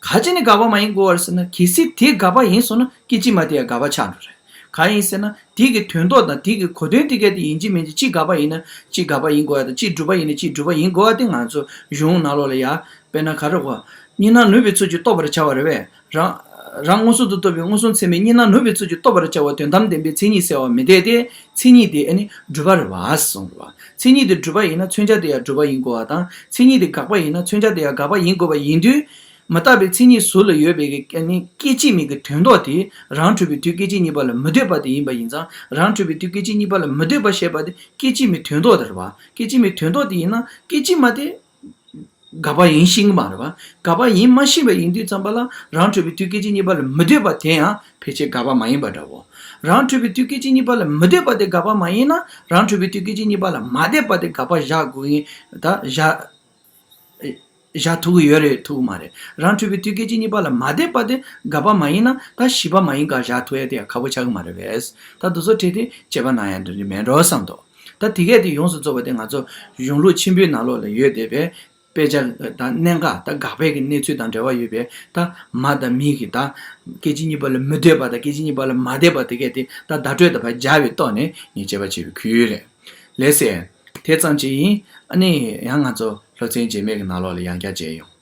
ག་ཅི་ནས་དགག་པ་མ་ཡིན་དགོས་པ་རེད་ཟེར་ན། གལ་སྲིད་དེ་དགག་པ་ཡིན་སོང་ན་སྐད་ཅིག་མ་དེ་ཡང་དགག་པ་ཆགས་འགྲོ་རེད། གང་ཡིན་ཟེར་ན། དེ་གི་དོན་ལྡོག་དང་དེ་གི་གོ་དོན་དེ་གས་དེ་ཡིན་གཅིག་མིན་གཅིག་གཅིག་དགག་པ་ཡིན་ན་གཅིག་དགག་པ་ཡིན་དགོས་པ་དང་། གཅིག་སྒྲུབ་པ་ཡིན་ན་གཅིག་སྒྲུབ་པ་ཡིན་དགོས་པ་དེ་ང་ཚོ་གཞུང་ནང་ལོགས་ལ་ཡ། དཔེར་ན་ག་རེ་གོ། གཉིས་སྣང་ནུབ་པའི་ཚུལ་གྱིས་རྟོགས་པར་བྱ་བ་རེད་པས། རང་། རང་མངོན་སུམ་དུ་རྟོགས་པའི་མངོན་སུམ་ཚད་མས་གཉིས་སྣང་ནུབ་པའི་ཚུལ་གྱིས་རྟོགས་པར་བྱ་བ་དོན་དམ་བདེན་པའི་མཚན་ཉིད་གསལ་བ་མི་འཐད་དེ། མཚན་ཉིད་དེ་ཨ་ནི་སྒྲུབ་པ་རེད་པ་གསུངས་རེད་པ། མཚན་ཉིད་དེ་སྒྲུབ་པ་ཡིན་ན་མཚོན་བྱ་དེ་ཡང་སྒྲུབ་པ་ཡིན་དགོས་པ་དང་། མཚན་ཉིད་དེ་དགག་པ་ཡིན་ན་མཚོན་བྱ་དེ་ཡང་དགག་པ་ཡིན་དགོས་པ་ཡིན་དུས། མི་རྟག་པའི་མཚན་ཉིད་ཟུར་ལ་ཡོད་པའི་གི་ཨ་ནི་སྐད་ཅིག་མའི་གི་དོན་ལྡོག་དེ་རང་གྲུབ་པའི་དུས་སྐད་ཅིག་གཉིས་པ་ལ་མི་འདོད་པ་དེ་ཡིན་པ་ཡིན་ཙང་། རང་གྲུབ་པའི་དུས་སྐད་ཅིག་གཉིས་པ་ལ་མི་འདོད་པ་ཞེས་པ་དེ་སྐད་ཅིག་མའི་དོན་ལྡོག་དེ་རེད་པ། སྐད་ཅིག་མའི་དོན་ལྡོག་དེ་ཡིན་ན་སྐད་ཅིག་མ་དེ་དགག་པ་ཡིན་ཤེས་ཀྱི་མ་རེད་པ། དགག་པ་ཡིན་མ་ཤེས་པ་ཡིན་དུས་ཙམ་པ་ལ། རང་གྲུབ་པའི་དུས་སྐད་ཅིག་གཉིས་པ་ལ་མི་འདོད་པ་དེ་ཡང་ཕལ་ཆེར་དགག་པ་མ་ཡིན་པ་འདྲ་བོ། རང་གྲུབ་པའི་དུས་སྐད་ཅིག་གཉིས་པ་ལ་མི་འདོད་པ་དེ་དགག་པ་མ་ཡིན་ན། རང་གྲུབ་པའི་དུས་སྐད་ཅིག་གཉིས་པ་ལ་མ་འདོད་པ་དེ་དགག་པ་བཞག་དགོས་ཡིན། ད་བཞག་བཞག་ཐུབ་ཀྱི་ཡོད་རེད། ཐུབ་ཀྱི་མ་རེད། རང་གྲུབ་པའི་དུས་སྐད་ཅིག་གཉིས་པ་ལ་མ་འདོད་པ་དེ་དགག་པ་མ་ཡིན་ན། ད་བཞི་པ་མ་ཡིན་དགག་བཞག་ཐུབ་ཡ་དེ་ཡང་ཁག་པོ་ཆགས་ཀྱི་མ་རེད་པས། ད་དེ་ཚོ་ཁྲིད་དེ་དཔྱད་པ་གནང་ཡ་འདྲ་མེད་འགྲོ་བསམ་འདུག་ད་དེ་གས་དེ་ཡོངས་སུ་རྫོགས་པ་དེ་ང་ཚོ་གཞུང་ལུགས་ཆེན་པོའི་ནང་ལོགས་ལ་ཡོད་བསྡད་པའི་དཔེ་ཆ་དང་གནད་འགག་ད་དགག་པའི་གི་གནས་ཚུལ་དང་འབྲེལ་བ་ཡོད་པའི། ད་མ་དང་མི་གི་ད་སྐད་ཅིག་གཉིས་པ་ལ་མི་འདོད་པ་དང་སྐད་ཅིག་གཉིས་པ་ལ་མ་འདོད་པ་དེ་གས་དེ་ད་བརྡ་སྤྲོད་དང་ཕར་སྦྱར་བའི་ཐོག་ནས་ངས་དཔྱད་པ་བྱས་པའི་ཁུལ་རེད། ལགས་སེ། དེ་ཙམ་ཅིག་ཡིན། ཨ་ནི་ཡང་ང་ཚོ་སློབ་ཚན་རྗེས་མའི་གི་ནང་ལོགས་ལ་ཡང་བསྐྱར་མཇལ་ཡོང་།